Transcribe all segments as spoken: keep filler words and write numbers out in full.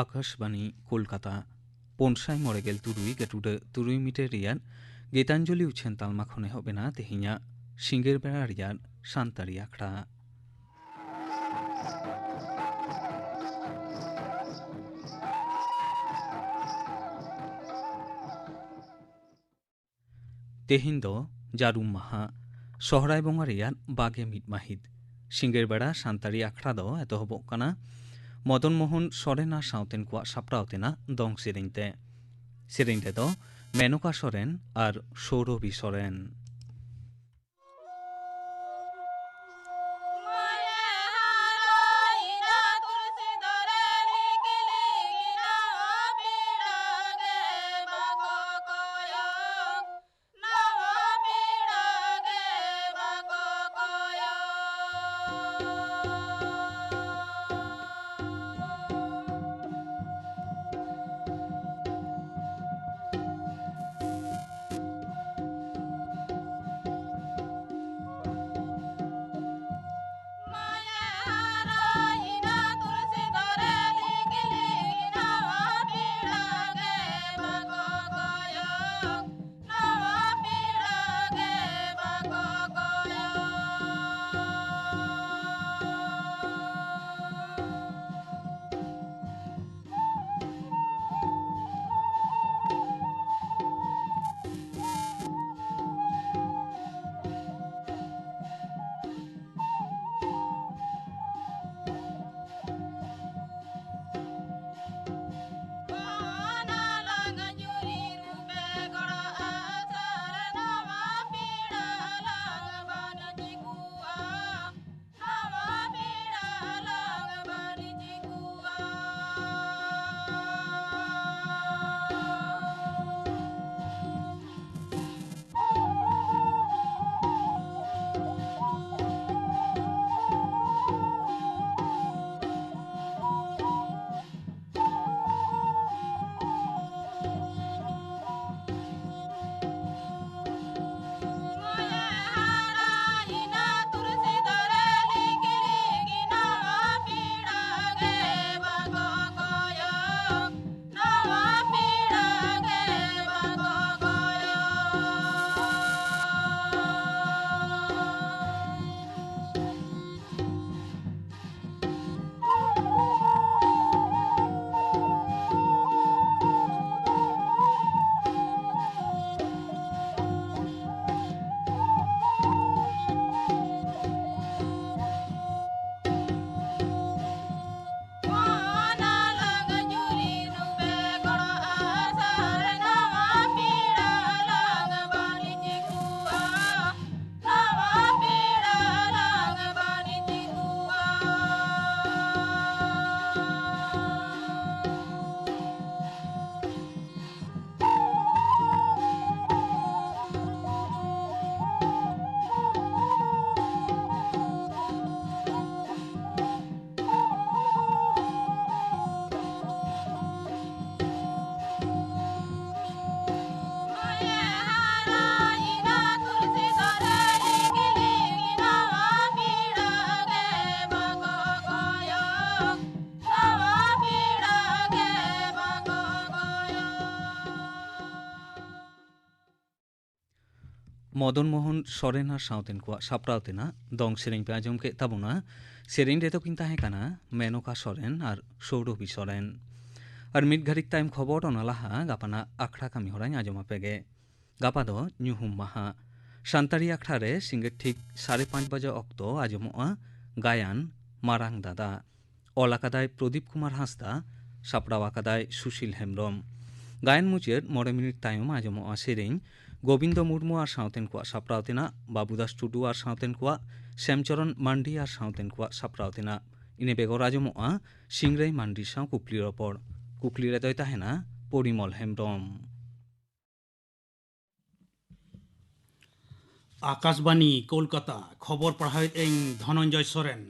ᱟᱠᱟᱥᱵᱟᱱᱤ ᱠᱳᱞᱠᱟᱛᱟ, ᱯᱩᱱ ᱥᱟᱭ ᱢᱚᱬᱮ ᱜᱮᱞ ᱛᱩᱨᱩᱭ ᱜᱟᱹᱴᱩᱰᱟᱹ ᱛᱩᱨᱩᱭ ᱢᱤᱴᱟᱨ ᱨᱮᱭᱟᱜ ᱜᱤᱛᱟᱧᱡᱚᱞᱤ ᱩᱪᱷᱟᱹᱱ ᱛᱟᱞᱢᱟ ᱠᱷᱚᱱ ᱮᱦᱚᱵ ᱮᱱᱟ ᱛᱮᱦᱮᱧᱟᱜ ᱥᱤᱸᱜᱟᱹᱲ ᱵᱮᱲᱟ ᱨᱮᱭᱟᱜ ᱥᱟᱱᱛᱟᱲᱤ ᱟᱠᱷᱲᱟ᱾ ᱛᱮᱦᱮᱧ ᱫᱚ ᱡᱟᱹᱨᱩᱢ ᱢᱟᱦᱟ, ᱥᱚᱦᱨᱟᱭ ᱵᱚᱸᱜᱟ ᱨᱮᱭᱟᱜ ᱵᱟᱜᱮ ᱢᱤᱫ ᱢᱟᱹᱦᱤᱛ᱾ ᱥᱤᱸᱜᱟᱹᱲ ᱵᱮᱲᱟ ᱥᱟᱱᱛᱟᱲᱤ ᱟᱠᱷᱲᱟ ᱫᱚ ᱮᱛᱚᱦᱚᱵᱚᱜ ᱠᱟᱱᱟ ᱢᱚᱫᱚᱱ ᱢᱳᱦᱚᱱ ᱥᱚᱨᱮᱱ ᱟᱨ ᱥᱟᱶᱛᱮᱱ ᱠᱚᱣᱟᱜ ᱥᱟᱯᱲᱟᱣ ᱛᱮᱱᱟᱜ ᱫᱚᱝ ᱥᱮᱨᱮᱧ ᱛᱮ᱾ ᱥᱮᱨᱮᱧ ᱨᱮᱫᱚ ᱢᱮᱱᱚᱠᱟ ᱥᱚᱨᱮᱱ ᱟᱨ ᱥᱳᱨᱚᱵᱷᱤ ᱥᱚᱨᱮᱱ᱾ ᱢᱚᱫᱚᱱ ᱢᱳᱦᱚᱱ ᱥᱚᱨᱮᱱ ᱟᱨ ᱥᱟᱶᱛᱮᱱ ᱠᱚᱣᱟᱜ ᱥᱟᱯᱲᱟᱣ ᱛᱮᱱᱟᱜ ᱫᱚᱝ ᱥᱮᱨᱮᱧ ᱯᱮ ᱟᱸᱡᱚᱢ ᱠᱮᱫ ᱛᱟᱵᱚᱱᱟ᱾ ᱥᱮᱨᱮᱧ ᱨᱮᱫᱚ ᱠᱤᱱ ᱛᱟᱦᱮᱸ ᱠᱟᱱᱟ ᱢᱮᱱᱚᱠᱟ ᱥᱚᱨᱮᱱ ᱟᱨ ᱥᱳᱨᱚᱵᱷᱤ ᱥᱚᱨᱮᱱ᱾ ᱟᱨ ᱢᱤᱫ ᱜᱷᱟᱹᱲᱤᱡ ᱛᱟᱭᱚᱢ ᱠᱷᱚᱵᱚᱨ, ᱚᱱᱟ ᱞᱟᱦᱟ ᱜᱟᱯᱟᱱᱟᱜ ᱟᱠᱷᱲᱟ ᱠᱟᱹᱢᱤ ᱦᱚᱨᱟᱧ ᱟᱸᱡᱚᱢ ᱟᱯᱮ ᱜᱮ᱾ ᱜᱟᱯᱟ ᱫᱚ ᱧᱩᱦᱩᱢ ᱢᱟᱦᱟ᱾ ᱥᱟᱱᱛᱟᱲᱤ ᱟᱠᱷᱲᱟ ᱨᱮ ᱥᱤᱸᱜᱟᱹᱲ ᱴᱷᱤᱠ ᱥᱟᱲᱮ ᱯᱟᱸᱪ ᱵᱟᱡᱮ ᱚᱠᱛᱚ ᱟᱸᱡᱚᱢᱚᱜᱼᱟ ᱜᱟᱭᱟᱱ ᱢᱟᱨᱟᱝ ᱫᱟᱫᱟ᱾ ᱚᱞ ᱟᱠᱟᱫᱟᱭ ᱯᱨᱚᱫᱤᱯ ᱠᱩᱢᱟᱨ ᱦᱟᱸᱥᱫᱟ, ᱥᱟᱯᱲᱟᱣ ᱟᱠᱟᱫᱟᱭ ᱥᱩᱥᱤᱞ ᱦᱮᱢᱵᱽᱨᱚᱢ᱾ ᱜᱟᱭᱟᱱ ᱢᱩᱪᱟᱹᱫ ᱢᱚᱬᱮ ᱢᱤᱱᱤᱴ ᱛᱟᱭᱚᱢ ᱟᱸᱡᱚᱢᱚᱜᱼᱟ ᱥᱮᱨᱮᱧ ᱜᱳᱵᱤᱱᱫᱚ ᱢᱩᱨᱢᱩ ᱟᱨ ᱥᱟᱶᱛᱮᱱ ᱠᱚᱣᱟᱜ ᱥᱟᱯᱲᱟᱣ ᱛᱮᱱᱟᱜ, ᱵᱟᱵᱩᱫᱟᱥ ᱴᱩᱰᱩ ᱟᱨ ᱥᱟᱶᱛᱮᱱ ᱠᱚᱣᱟᱜ, ᱥᱮᱢᱪᱚᱨᱚᱱ ᱢᱟᱱᱰᱤ ᱟᱨ ᱥᱟᱶᱛᱮᱱ ᱠᱚᱣᱟᱜ ᱥᱟᱯᱲᱟᱣ ᱛᱮᱱᱟᱜ᱾ ᱤᱱᱟᱹ ᱵᱮᱜᱚᱨ ᱟᱸᱡᱚᱢᱚᱜᱼᱟ ᱥᱤᱝᱨᱟᱹᱭ ᱢᱟᱱᱰᱤ ᱥᱟᱶ ᱠᱩᱠᱞᱤ ᱨᱚᱯᱚᱲ᱾ ᱠᱩᱠᱞᱤ ᱨᱮᱫᱚᱭ ᱛᱟᱦᱮᱱᱟ ᱯᱚᱨᱤᱢᱚᱞ ᱦᱮᱢᱵᱽᱨᱚᱢ᱾ ᱟᱠᱟᱥᱵᱟᱱᱤ ᱠᱳᱞᱠᱟᱛᱟ, ᱠᱷᱚᱵᱚᱨ ᱯᱟᱲᱦᱟᱣᱮᱫ ᱟᱹᱧ ᱫᱷᱚᱱᱚᱱᱡᱚᱭ ᱥᱚᱨᱮᱱ᱾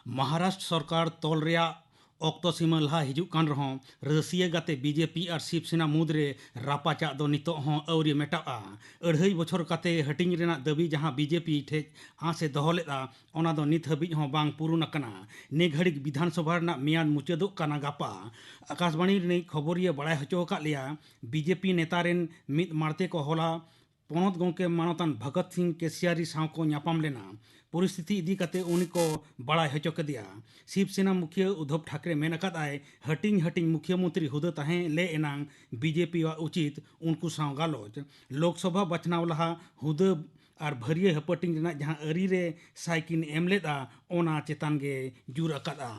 ᱢᱚᱦᱟᱨᱟᱥᱴᱨᱚ ᱥᱚᱨᱠᱟᱨ ᱛᱚᱞ ᱨᱮᱭᱟᱜ ᱚᱠᱛᱚ ᱥᱤᱢᱟᱹ ᱞᱟᱦᱟ ᱦᱤᱡᱩᱜ ᱠᱟᱱ ᱨᱮᱦᱚᱸ, ᱨᱟᱹᱥᱤᱭᱟᱹ ᱜᱟᱛᱮ ᱵᱤᱡᱮᱯᱤ ᱟᱨ ᱥᱤᱵᱽ ᱥᱮᱱᱟ ᱢᱩᱫᱽᱨᱮ ᱨᱟᱯᱟᱪᱟᱜ ᱫᱚ ᱱᱤᱛᱚᱜ ᱦᱚᱸ ᱟᱹᱣᱨᱤ ᱢᱮᱴᱟᱜᱼᱟ᱾ ᱟᱹᱲᱦᱟᱹᱭ ᱵᱚᱪᱷᱚᱨ ᱠᱟᱛᱮ ᱦᱟᱹᱴᱤᱧ ᱨᱮᱱᱟᱜ ᱫᱟᱹᱵᱤ ᱡᱟᱦᱟᱸ ᱵᱤᱡᱮᱯᱤ ᱴᱷᱮᱡ ᱟᱸᱥ ᱮ ᱫᱚᱦᱚ ᱞᱮᱫᱼᱟ, ᱚᱱᱟ ᱫᱚ ᱱᱤᱛ ᱦᱟᱹᱵᱤᱡ ᱦᱚᱸ ᱵᱟᱝ ᱯᱩᱨᱩᱱ ᱟᱠᱟᱱᱟ᱾ ᱱᱮ ᱜᱷᱟᱹᱲᱤᱡ ᱵᱤᱫᱷᱟᱱ ᱥᱚᱵᱷᱟ ᱨᱮᱱᱟᱜ ᱢᱮᱭᱟᱫ ᱢᱩᱪᱟᱹᱫᱚᱜ ᱠᱟᱱᱟ ᱜᱟᱯᱟ᱾ ᱟᱠᱟᱥᱵᱟᱬᱤ ᱨᱤᱱᱤᱡ ᱠᱷᱚᱵᱚᱨᱤᱭᱟᱹ ᱵᱟᱲᱟᱭ ᱦᱚᱪᱚ ᱟᱠᱟᱫ ᱞᱮᱭᱟ, ᱵᱤᱡᱮᱯᱤ ᱱᱮᱛᱟ ᱨᱮᱱ ᱢᱤᱫ ᱢᱟᱬᱛᱮ ᱠᱚ ᱦᱚᱞᱟ ᱯᱚᱱᱚᱛ ᱜᱚᱢᱠᱮ ᱢᱟᱱᱚᱛᱟᱱ ᱵᱷᱚᱜᱚᱛ ᱥᱤᱝ ᱠᱮᱥᱤᱭᱟᱨᱤ ᱥᱟᱶ ᱠᱚ ᱧᱟᱯᱟᱢ ᱞᱮᱱᱟ᱾ ᱯᱚᱨᱤᱥᱛᱷᱤᱛᱤ ᱤᱫᱤ ᱠᱟᱛᱮ ᱩᱱᱤ ᱠᱚ ᱵᱟᱲᱟᱭ ᱦᱚᱪᱚ ᱠᱮᱫᱮᱭᱟ᱾ ᱥᱤᱵᱽ ᱥᱮᱱᱟ ᱢᱩᱠᱷᱤᱭᱟᱹ ᱩᱫᱷᱚᱵ ᱴᱷᱟᱠᱨᱮ ᱢᱮᱱ ᱟᱠᱟᱫ ᱟᱭ, ᱦᱟᱹᱴᱤᱧ ᱦᱟᱹᱴᱤᱧ ᱢᱩᱠᱷᱤᱭᱟᱹ ᱢᱚᱱᱛᱨᱤ ᱦᱩᱫᱟᱹ ᱛᱟᱦᱮᱸ ᱞᱮ ᱮᱱᱟᱝ ᱵᱤᱡᱮᱯᱤ ᱣᱟᱜ ᱩᱪᱤᱛ ᱩᱱᱠᱩ ᱥᱟᱶ ᱜᱟᱞᱚᱪ᱾ ᱞᱳᱠᱥᱚᱵᱷᱟ ᱵᱟᱪᱷᱱᱟᱣ ᱞᱟᱦᱟ ᱦᱩᱫᱟᱹ ᱟᱨ ᱵᱷᱟᱹᱨᱤᱭᱟᱹ ᱦᱟᱹᱯᱟᱹᱴᱤᱧ ᱨᱮᱱᱟᱜ ᱡᱟᱦᱟᱸ ᱟᱹᱨᱤ ᱨᱮ ᱥᱟᱭ ᱠᱤᱱ ᱮᱢ ᱞᱮᱫᱼᱟ, ᱚᱱᱟ ᱪᱮᱛᱟᱱ ᱜᱮ ᱡᱩᱨ ᱟᱠᱟᱫᱼᱟ᱾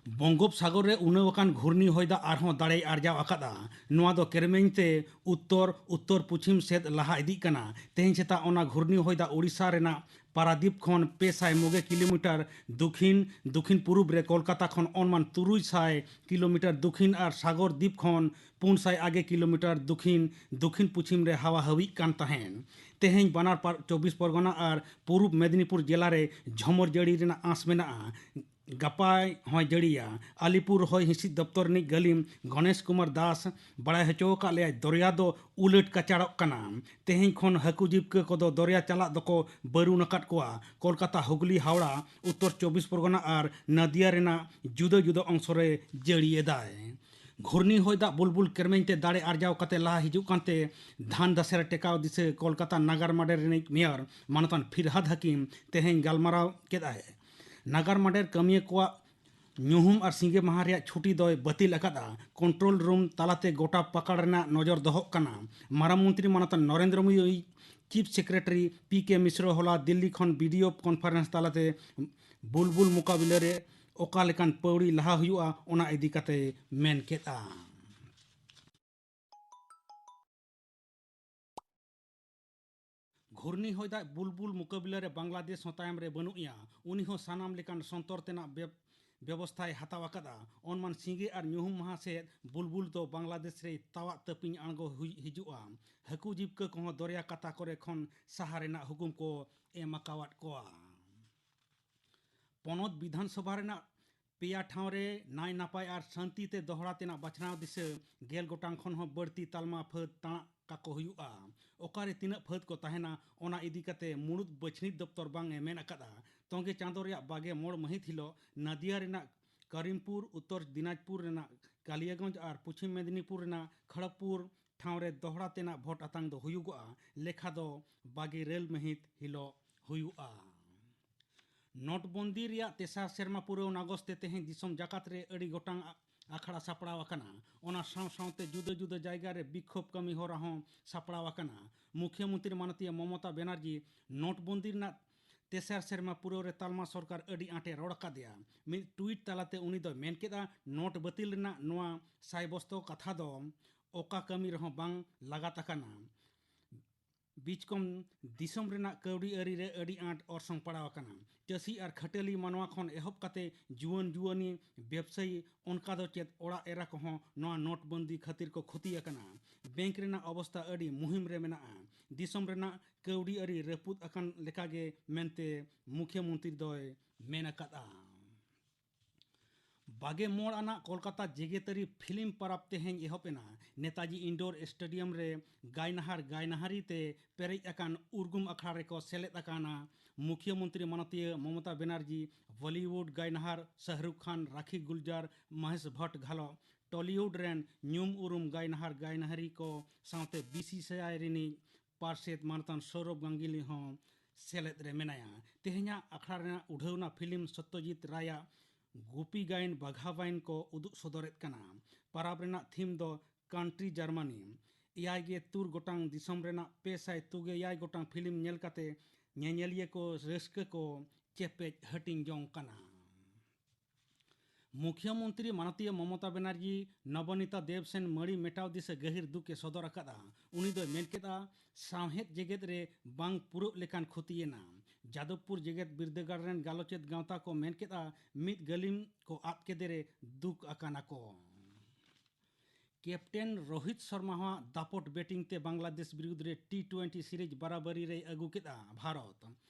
ᱵᱚᱝᱜᱳᱯᱥᱟᱜᱚᱨ ᱨᱮ ᱩᱱᱟᱹᱣ ᱟᱠᱟᱱ ᱜᱷᱩᱨᱱᱤ ᱦᱚᱭ ᱫᱟᱜ ᱟᱨᱦᱚᱸ ᱫᱟᱲᱮᱭ ᱟᱨᱡᱟᱣ ᱟᱠᱟᱫᱼᱟ᱾ ᱱᱚᱣᱟ ᱫᱚ ᱠᱮᱨᱢᱮᱧ ᱛᱮ ᱩᱛᱛᱚᱨ, ᱩᱛᱛᱚᱨ ᱯᱚᱪᱷᱤᱢ ᱥᱮᱫ ᱞᱟᱦᱟ ᱤᱫᱤᱜ ᱠᱟᱱᱟ᱾ ᱛᱮᱦᱮᱧ ᱥᱮᱛᱟᱜ ᱚᱱᱟ ᱜᱷᱩᱨᱱᱤ ᱦᱚᱭ ᱫᱟᱜ ᱳᱰᱤᱥᱟ ᱨᱮᱱᱟᱜ ᱯᱟᱨᱟᱫᱤᱯ ᱠᱷᱚᱱ ᱯᱮ ᱥᱟᱭ ᱢᱚᱜᱮ ᱠᱤᱞᱳᱢᱤᱴᱟᱨ ᱫᱚᱠᱷᱤᱱ, ᱫᱚᱠᱷᱤᱱ ᱯᱩᱨᱩᱵ ᱨᱮ ᱠᱳᱞᱠᱟᱛᱟ ᱠᱷᱚᱱ ᱚᱱᱢᱟᱱ ᱛᱩᱨᱩᱭ ᱥᱟᱭ ᱠᱤᱞᱳᱢᱤᱴᱟᱨ ᱫᱚᱠᱷᱤᱱ ᱟᱨ ᱥᱟᱜᱚᱨ ᱫᱤᱯ ᱠᱷᱚᱱ ᱯᱩᱱ ᱥᱟᱭ ᱟᱜᱮ ᱠᱤᱞᱳᱢᱤᱴᱟᱨ ᱫᱚᱠᱷᱤᱱ, ᱫᱚᱠᱷᱤᱱ ᱯᱚᱪᱷᱤᱢ ᱨᱮ ᱦᱟᱣᱟ ᱦᱟᱹᱣᱤᱜ ᱠᱟᱱ ᱛᱟᱦᱮᱸᱱ᱾ ᱛᱮᱦᱮᱧ ᱵᱟᱱᱟᱨ ᱯᱟᱨ-, ᱪᱚᱵᱵᱤᱥ ᱯᱚᱨᱜᱚᱱᱟ ᱟᱨ ᱯᱩᱨᱩᱵ ᱢᱮᱫᱤᱱᱤᱯᱩᱨ ᱡᱮᱞᱟ ᱨᱮ ᱡᱷᱚᱢᱚᱨ ᱡᱟᱹᱲᱤ ᱨᱮᱱᱟᱜ ᱟᱸᱥ ᱢᱮᱱᱟᱜᱼᱟ᱾ ᱜᱟᱯᱟᱭ ᱦᱚᱸᱭ ᱡᱟᱹᱲᱤᱭᱟ᱾ ᱟᱞᱤᱯᱩᱨ ᱦᱚᱭ ᱦᱤᱸᱥᱤᱫ ᱫᱚᱯᱛᱚᱨ ᱨᱤᱱᱤᱡ ᱜᱟᱹᱞᱤᱢ ᱜᱚᱱᱮᱥ ᱠᱩᱢᱟᱨ ᱫᱟᱥ ᱵᱟᱲᱟᱭ ᱦᱚᱪᱚ ᱟᱠᱟᱫ ᱞᱮᱭᱟᱭ, ᱫᱚᱨᱭᱟ ᱫᱚ ᱩᱞᱟᱹᱴ ᱠᱟᱪᱟᱲᱚᱜ ᱠᱟᱱᱟ᱾ ᱛᱮᱦᱮᱧ ᱠᱷᱚᱱ ᱦᱟᱹᱠᱩ ᱡᱤᱵᱽᱠᱟᱹ ᱠᱚᱫᱚ ᱫᱚᱨᱭᱟ ᱪᱟᱞᱟᱜ ᱫᱚᱠᱚ ᱵᱟᱹᱨᱩᱱ ᱟᱠᱟᱫ ᱠᱚᱣᱟ᱾ ᱠᱳᱞᱠᱟᱛᱟ, ᱦᱩᱜᱽᱞᱤ, ᱦᱟᱣᱲᱟ, ᱩᱛᱛᱚᱨ ᱪᱚᱵᱵᱤᱥ ᱯᱚᱨᱜᱚᱱᱟ ᱟᱨ ᱱᱟᱫᱤᱭᱟ ᱨᱮᱱᱟᱜ ᱡᱩᱫᱟᱹ ᱡᱩᱫᱟᱹ ᱚᱝᱥᱚ ᱨᱮ ᱡᱟᱹᱲᱤ ᱮᱫᱟᱭ᱾ ᱜᱷᱩᱨᱱᱤ ᱦᱚᱭ ᱫᱟᱜ ᱵᱩᱞᱵᱩᱞ ᱠᱮᱨᱢᱮᱧ ᱛᱮ ᱫᱟᱲᱮ ᱟᱨᱡᱟᱣ ᱠᱟᱛᱮ ᱞᱟᱦᱟ ᱦᱤᱡᱩᱜ ᱠᱟᱱᱛᱮ ᱫᱷᱟᱱ ᱫᱟᱥᱮᱨ ᱴᱮᱠᱟᱣ ᱫᱤᱥᱟᱹ ᱠᱳᱞᱠᱟᱛᱟ ᱱᱟᱜᱟᱨ ᱢᱟᱰᱮᱨ ᱨᱤᱱᱤᱡ ᱢᱮᱭᱚᱨ ᱢᱟᱱᱚᱛᱟᱱ ᱯᱷᱤᱨᱦᱟᱫ ᱦᱟᱹᱠᱤᱢ ᱛᱮᱦᱮᱧ ᱜᱟᱞᱢᱟᱨᱟᱣ ᱠᱮᱫᱼᱟᱭ᱾ ᱱᱟᱜᱟᱨ ᱢᱟᱰᱮᱨ ᱠᱟᱹᱢᱤᱭᱟᱹ ᱠᱚᱣᱟᱜ ᱧᱩᱦᱩᱢ ᱟᱨ ᱥᱤᱸᱜᱮ ᱢᱟᱦᱟ ᱨᱮᱭᱟᱜ ᱪᱷᱩᱴᱤ ᱫᱚᱭ ᱵᱟᱹᱛᱤᱞ ᱟᱠᱟᱫᱼᱟ᱾ ᱠᱚᱱᱴᱨᱳᱞ ᱨᱩᱢ ᱛᱟᱞᱟᱛᱮ ᱜᱚᱴᱟ ᱯᱟᱠᱟᱲ ᱨᱮᱱᱟᱜ ᱱᱚᱡᱚᱨ ᱫᱚᱦᱚᱜ ᱠᱟᱱᱟ᱾ ᱢᱟᱨᱟᱝ ᱢᱚᱱᱛᱨᱤ ᱢᱟᱱᱚᱛᱟᱱ Narendra Modi chief secretary P ᱠᱮ ᱢᱤᱥᱨᱚ ᱦᱚᱞᱟ ᱫᱤᱞᱞᱤ ᱠᱷᱚᱱ ᱵᱷᱤᱰᱤᱭᱳ ᱠᱚᱱᱯᱷᱟᱨᱮᱱᱥ ᱛᱟᱞᱟᱛᱮ ᱵᱩᱞᱵᱩᱞ ᱢᱳᱠᱟᱵᱤᱞᱟ ᱨᱮ ᱚᱠᱟ ᱞᱮᱠᱟᱱ ᱯᱟᱹᱣᱲᱤ ᱞᱟᱦᱟ ᱦᱩᱭᱩᱜᱼᱟ, ᱚᱱᱟ ᱤᱫᱤ ᱠᱟᱛᱮᱭ ᱢᱮᱱ ᱠᱮᱫᱼᱟ᱾ ᱜᱷᱩᱨᱱᱤ ᱦᱚᱭ ᱫᱟᱜ ᱵᱩᱞᱵᱩᱞ ᱢᱳᱠᱟᱵᱤᱞᱟ ᱨᱮ ᱵᱟᱝᱞᱟᱫᱮᱥ ᱦᱚᱸ ᱛᱟᱭᱚᱢ ᱨᱮ ᱵᱟᱹᱱᱩᱜ ᱮᱭᱟ᱾ ᱩᱱᱤ ᱦᱚᱸ ᱥᱟᱱᱟᱢ ᱞᱮᱠᱟᱱ ᱥᱚᱱᱛᱚᱨ ᱛᱮᱱᱟᱜ ᱵᱮᱵ-, ᱵᱮᱵᱚᱥᱛᱷᱟᱭ ᱦᱟᱛᱟᱣ ᱟᱠᱟᱫᱼᱟ᱾ ᱚᱱᱢᱟᱱ ᱥᱤᱸᱜᱮ ᱟᱨ ᱧᱩᱦᱩᱢ ᱢᱟᱦᱟ ᱥᱮᱫ ᱵᱩᱞᱵᱩᱞ ᱫᱚ ᱵᱟᱝᱞᱟᱫᱮᱥ ᱨᱮᱭ ᱛᱟᱣᱟᱜ ᱛᱟᱹᱯᱤᱧ ᱟᱬᱜᱚ ᱦᱩᱭ ᱦᱤᱡᱩᱜᱼᱟ᱾ ᱦᱟᱹᱠᱩ ᱡᱤᱵᱽᱠᱟᱹ ᱠᱚᱦᱚᱸ ᱫᱚᱨᱭᱟ ᱠᱟᱛᱟ ᱠᱚᱨᱮ ᱠᱷᱚᱱ ᱥᱟᱦᱟ ᱨᱮᱱᱟᱜ ᱦᱩᱠᱩᱢ ᱠᱚ ᱮᱢ ᱟᱠᱟᱣᱟᱫ ᱠᱚᱣᱟ᱾ ᱯᱚᱱᱚᱛ ᱵᱤᱫᱷᱟᱱ ᱥᱚᱵᱷᱟ ᱨᱮᱱᱟᱜ ᱯᱮᱭᱟ ᱴᱷᱟᱶ ᱨᱮ ᱱᱟᱭ ᱱᱟᱯᱟᱭ ᱟᱨ ᱥᱟᱱᱛᱤ ᱛᱮ ᱫᱚᱦᱲᱟ ᱛᱮᱱᱟᱜ ᱵᱟᱪᱷᱱᱟᱣ ᱫᱤᱥᱟᱹ ᱜᱮᱞ ᱜᱚᱴᱟᱝ ᱠᱷᱚᱱ ᱦᱚᱸ ᱵᱟᱹᱲᱛᱤ ᱛᱟᱞᱢᱟ ᱯᱷᱟᱹᱫ ᱛᱟᱬᱟᱜ ᱠᱟᱠᱚ ᱦᱩᱭᱩᱜᱼᱟ᱾ ᱚᱠᱟᱨᱮ ᱛᱤᱱᱟᱹᱜ ᱯᱷᱟᱹᱫ ᱠᱚ ᱛᱟᱦᱮᱱᱟ, ᱚᱱᱟ ᱤᱫᱤ ᱠᱟᱛᱮ ᱢᱩᱲᱩᱫ ᱵᱟᱹᱪᱷᱱᱤ ᱫᱚᱯᱛᱚᱨ ᱵᱟᱝ ᱮ ᱢᱮᱱ ᱟᱠᱟᱫᱼᱟ᱾ ᱛᱚᱸᱜᱮ ᱪᱟᱸᱫᱚ ᱨᱮᱭᱟᱜ ᱵᱟᱜᱮ ᱢᱚᱬ ᱢᱟᱹᱦᱤᱛ ᱦᱤᱞᱳᱜ ᱱᱟᱫᱤᱭᱟ ᱨᱮᱱᱟᱜ ᱠᱚᱨᱤᱢᱯᱩᱨ, ᱩᱛᱛᱚᱨ ᱫᱤᱱᱟᱡᱽᱯᱩᱨ ᱨᱮᱱᱟᱜ ᱠᱟᱞᱤᱭᱟᱜᱚᱸᱡᱽ ᱟᱨ ᱯᱚᱪᱷᱤᱢ ᱢᱮᱫᱤᱱᱤᱯᱩᱨ ᱨᱮᱱᱟᱜ ᱠᱷᱚᱲᱚᱜᱽᱯᱩᱨ ᱴᱷᱟᱶ ᱨᱮ ᱫᱚᱦᱲᱟ ᱛᱮᱱᱟᱜ ᱵᱷᱳᱴ ᱟᱛᱟᱝ ᱫᱚ ᱦᱩᱭᱩᱜᱚᱜᱼᱟ᱾ ᱞᱮᱠᱷᱟ ᱫᱚ ᱵᱟᱜᱮ ᱤᱨᱟᱹᱞ ᱢᱟᱹᱦᱤᱛ ᱦᱤᱞᱳᱜ ᱦᱩᱭᱩᱜᱼᱟ᱾ ᱱᱳᱴᱵᱚᱱᱫᱤ ᱨᱮᱭᱟᱜ ᱛᱮᱥᱟᱨ ᱥᱮᱨᱢᱟ ᱯᱩᱨᱟᱹᱣ ᱱᱟᱜᱚᱥ ᱛᱮ ᱛᱮᱦᱮᱧ ᱫᱤᱥᱚᱢ ᱡᱟᱠᱟᱛ ᱨᱮ ᱟᱹᱰᱤ ᱜᱚᱴᱟᱝ ᱟ-, ᱟᱠᱷᱲᱟ ᱥᱟᱯᱲᱟᱣ ᱟᱠᱟᱱᱟ᱾ ᱚᱱᱟ ᱥᱟᱶ ᱥᱟᱶᱛᱮ ᱡᱩᱫᱟᱹ ᱡᱩᱫᱟᱹ ᱡᱟᱭᱜᱟ ᱨᱮ ᱵᱤᱠᱠᱷᱳᱵ ᱠᱟᱹᱢᱤ ᱦᱚᱨᱟ ᱦᱚᱸ ᱥᱟᱯᱲᱟᱣ ᱟᱠᱟᱱᱟ᱾ ᱢᱩᱠᱷᱭᱟᱹ ᱢᱚᱱᱛᱨᱤ ᱢᱟᱱᱚᱛᱤᱭᱟᱹ ᱢᱚᱢᱚᱛᱟ ᱵᱮᱱᱟᱨᱡᱤ ᱱᱳᱴᱵᱚᱱᱫᱤ ᱨᱮᱱᱟᱜ ᱛᱮᱥᱟᱨ ᱥᱮᱨᱢᱟ ᱯᱩᱨᱟᱹᱣ ᱨᱮ ᱛᱟᱞᱢᱟ ᱥᱚᱨᱠᱟᱨ ᱟᱹᱰᱤ ᱟᱸᱴᱮ ᱨᱚᱲ ᱟᱠᱟᱫᱮᱭᱟ᱾ ᱢᱤᱫ ᱴᱩᱭᱤᱴ ᱛᱟᱞᱟᱛᱮ ᱩᱱᱤ ᱫᱚᱭ ᱢᱮᱱ ᱠᱮᱫᱼᱟ, ᱱᱳᱴ ᱵᱟᱹᱛᱤᱞ ᱨᱮᱱᱟᱜ ᱱᱚᱣᱟ ᱥᱟᱭᱵᱚᱥᱛᱚ ᱠᱟᱛᱷᱟ ᱫᱚ ᱚᱠᱟ ᱠᱟᱹᱢᱤ ᱨᱮᱦᱚᱸ ᱵᱟᱝ ᱞᱟᱜᱟᱛ ᱟᱠᱟᱱᱟ᱾ ᱵᱤᱪᱠᱚᱢ ᱫᱤᱥᱚᱢ ᱨᱮᱱᱟᱜ ᱠᱟᱹᱣᱰᱤ ᱟᱹᱨᱤ ᱨᱮ ᱟᱹᱰᱤ ᱟᱸᱴ ᱚᱨᱥᱚᱝ ᱯᱟᱲᱟᱣ ᱟᱠᱟᱱᱟ᱾ ᱪᱟᱹᱥᱤ ᱟᱨ ᱠᱷᱟᱹᱴᱟᱹᱞᱤ ᱢᱟᱱᱣᱟ ᱠᱷᱚᱱ ᱮᱦᱚᱵ ᱠᱟᱛᱮ ᱡᱩᱣᱟᱹᱱ ᱡᱩᱣᱟᱹᱱᱤ, ᱵᱮᱵᱽᱥᱟᱭᱤ, ᱚᱱᱠᱟ ᱫᱚ ᱪᱮᱫ ᱚᱲᱟᱜ ᱮᱨᱟ ᱠᱚᱦᱚᱸ ᱱᱚᱣᱟ ᱱᱳᱴᱵᱚᱱᱫᱤ ᱠᱷᱟᱹᱛᱤᱨ ᱠᱚ ᱠᱷᱚᱛᱤ ᱟᱠᱟᱱᱟ᱾ ᱵᱮᱝᱠ ᱨᱮᱱᱟᱜ ᱚᱵᱚᱥᱛᱟ ᱟᱹᱰᱤ ᱢᱩᱦᱤᱢ ᱨᱮ ᱢᱮᱱᱟᱜᱼᱟ᱾ ᱫᱤᱥᱚᱢ ᱨᱮᱱᱟᱜ ᱠᱟᱹᱣᱰᱤ ᱟᱹᱨᱤ ᱨᱟᱹᱯᱩᱫ ᱟᱠᱟᱱ ᱞᱮᱠᱟᱜᱮ ᱢᱮᱱᱛᱮ ᱢᱩᱠᱷᱭᱟᱹ ᱢᱚᱱᱛᱨᱤ ᱫᱚᱭ ᱢᱮᱱ ᱟᱠᱟᱫᱼᱟ᱾ ᱵᱟᱜᱮ ᱢᱚᱬ ᱟᱱᱟᱜ ᱠᱳᱞᱠᱟᱛᱟ ᱡᱮᱜᱮᱛᱟᱹᱨᱤ ᱯᱷᱤᱞᱢ ᱯᱟᱨᱟᱵᱽ ᱛᱮᱦᱮᱧ ᱮᱦᱚᱵ ᱮᱱᱟ᱾ ᱱᱮᱛᱟᱡᱤ ᱤᱱᱰᱳᱨ ᱥᱴᱮᱰᱤᱭᱟᱢ ᱨᱮ ᱜᱟᱭᱱᱟᱦᱟᱨ ᱜᱟᱭᱱᱟᱦᱟᱨᱤ ᱛᱮ ᱯᱮᱨᱮᱡ ᱟᱠᱟᱱ ᱩᱨᱜᱩᱢ ᱟᱠᱷᱲᱟ ᱨᱮᱠᱚ ᱥᱮᱞᱮᱫ ᱟᱠᱟᱱᱟ ᱢᱩᱠᱷᱭᱟᱹ ᱢᱚᱱᱛᱨᱤ ᱢᱟᱱᱚᱛᱤᱭᱟᱹ ᱢᱚᱢᱚᱛᱟ ᱵᱮᱱᱟᱨᱡᱤ, ᱵᱚᱞᱤᱣᱩᱰ ᱜᱟᱭᱱᱟᱦᱟᱨ ᱥᱟᱦᱨᱩᱠᱷ ᱠᱷᱟᱱ, ᱨᱟᱠᱷᱤ ᱜᱩᱞᱡᱟᱨ, ᱢᱚᱦᱮᱥ ᱵᱷᱚᱴ ᱜᱷᱟᱞᱚ, ᱴᱚᱞᱤᱣᱩᱰ ᱨᱮᱱ ᱧᱩᱢ ᱩᱨᱩᱢ ᱜᱟᱭᱱᱟᱦᱟᱨ ᱜᱟᱭᱱᱟᱦᱟᱨᱤ ᱠᱚ ᱥᱟᱶᱛᱮ ᱵᱤᱥᱤᱥᱤᱟᱭ ᱨᱤᱱᱤᱡ ᱯᱟᱨᱥᱮᱛ ᱢᱟᱱᱚᱛᱟᱱ ᱥᱚᱨᱚᱵ ᱜᱟᱝᱜᱩᱞᱤ ᱦᱚᱸ ᱥᱮᱞᱮᱫ ᱨᱮ ᱢᱮᱱᱟᱭᱟ᱾ ᱛᱮᱦᱮᱧᱟᱜ ᱟᱠᱷᱲᱟ ᱨᱮᱱᱟᱜ ᱩᱰᱷᱟᱹᱣᱱᱟ ᱯᱷᱤᱞᱢ ᱥᱚᱛᱭᱚᱡᱤᱛ ᱨᱟᱭᱟᱜ ᱜᱩᱯᱤ ᱜᱟᱭᱟᱱ ᱵᱟᱜᱷᱟᱣᱟᱭᱤᱱ ᱠᱚ ᱩᱫᱩᱜ ᱥᱚᱫᱚᱨᱮᱫ ᱠᱟᱱᱟ᱾ ᱯᱟᱨᱟᱵᱽ ᱨᱮᱱᱟᱜ ᱛᱷᱤᱢ ᱫᱚ ᱠᱟᱱᱴᱨᱤ ᱡᱟᱨᱢᱟᱱᱤ᱾ ᱮᱭᱟᱭ ᱜᱮ ᱛᱩᱨ ᱜᱚᱴᱟᱝ ᱫᱤᱥᱚᱢ ᱨᱮᱱᱟᱜ ᱯᱮ ᱥᱟᱭ ᱛᱩᱜᱮ ᱮᱭᱟᱭ ᱜᱚᱴᱟᱝ ᱯᱷᱤᱞᱢ ᱧᱮᱞ ᱠᱟᱛᱮ ᱧᱮᱧᱮᱞᱤᱭᱟᱹ ᱠᱚ ᱨᱟᱹᱥᱠᱟᱹ ᱠᱚ ᱪᱮᱯᱮᱡ ᱦᱟᱹᱴᱤᱧ ᱡᱚᱝ ᱠᱟᱱᱟ᱾ ᱢᱩᱠᱷᱭᱟᱹ ᱢᱚᱱᱛᱨᱤ ᱢᱟᱱᱚᱛᱤᱭᱟᱹ ᱢᱚᱢᱚᱛᱟ ᱵᱮᱱᱟᱨᱡᱤ ᱱᱚᱵᱚᱱᱤᱛᱟ ᱫᱮᱵ ᱥᱮᱱ ᱢᱟᱹᱲᱤ ᱢᱮᱴᱟᱣ ᱫᱤᱥᱟᱹ ᱜᱟᱹᱦᱤᱨ ᱫᱩᱠ ᱮ ᱥᱚᱫᱚᱨ ᱟᱠᱟᱫᱼᱟ᱾ ᱩᱱᱤ ᱫᱚᱭ ᱢᱮᱱ ᱠᱮᱫᱼᱟ, ᱥᱟᱶᱦᱮᱫ ᱡᱮᱜᱮᱛ ᱨᱮ ᱵᱟᱝ ᱯᱩᱨᱟᱹᱜ ᱞᱮᱠᱟᱱ ᱠᱷᱚᱛᱤᱭᱮᱱᱟ᱾ ᱡᱟᱫᱚᱵᱽᱯᱩᱨ ᱡᱮᱜᱮᱛ ᱵᱤᱨᱫᱟᱹᱜᱟᱲ ᱨᱮᱱ ᱜᱟᱞᱚᱪᱮᱫ ᱜᱟᱶᱛᱟ ᱠᱚ ᱢᱮᱱ ᱠᱮᱫᱼᱟ, ᱢᱤᱫ ᱜᱟᱹᱞᱤᱢ ᱠᱚ ᱟᱫ ᱠᱮᱫᱮ ᱨᱮ ᱫᱩᱠ ᱟᱠᱟᱱᱟ ᱠᱚ᱾ ᱠᱮᱯᱴᱮᱱ ᱨᱳᱦᱤᱛ ᱥᱚᱨᱢᱟᱣᱟᱜ ᱫᱟᱯᱚᱴ ᱵᱮᱴᱤᱝ ᱛᱮ ᱵᱟᱝᱞᱟᱫᱮᱥ ᱵᱤᱨᱩᱫᱽ ᱨᱮ ᱴᱤ ᱴᱩᱭᱮᱱᱴᱤ ᱥᱤᱨᱤᱡᱽ ᱵᱟᱨᱟᱵᱟᱨᱤ ᱨᱮᱭ ᱟᱹᱜᱩ ᱠᱮᱫᱼᱟ ᱵᱷᱟᱨᱚᱛ᱾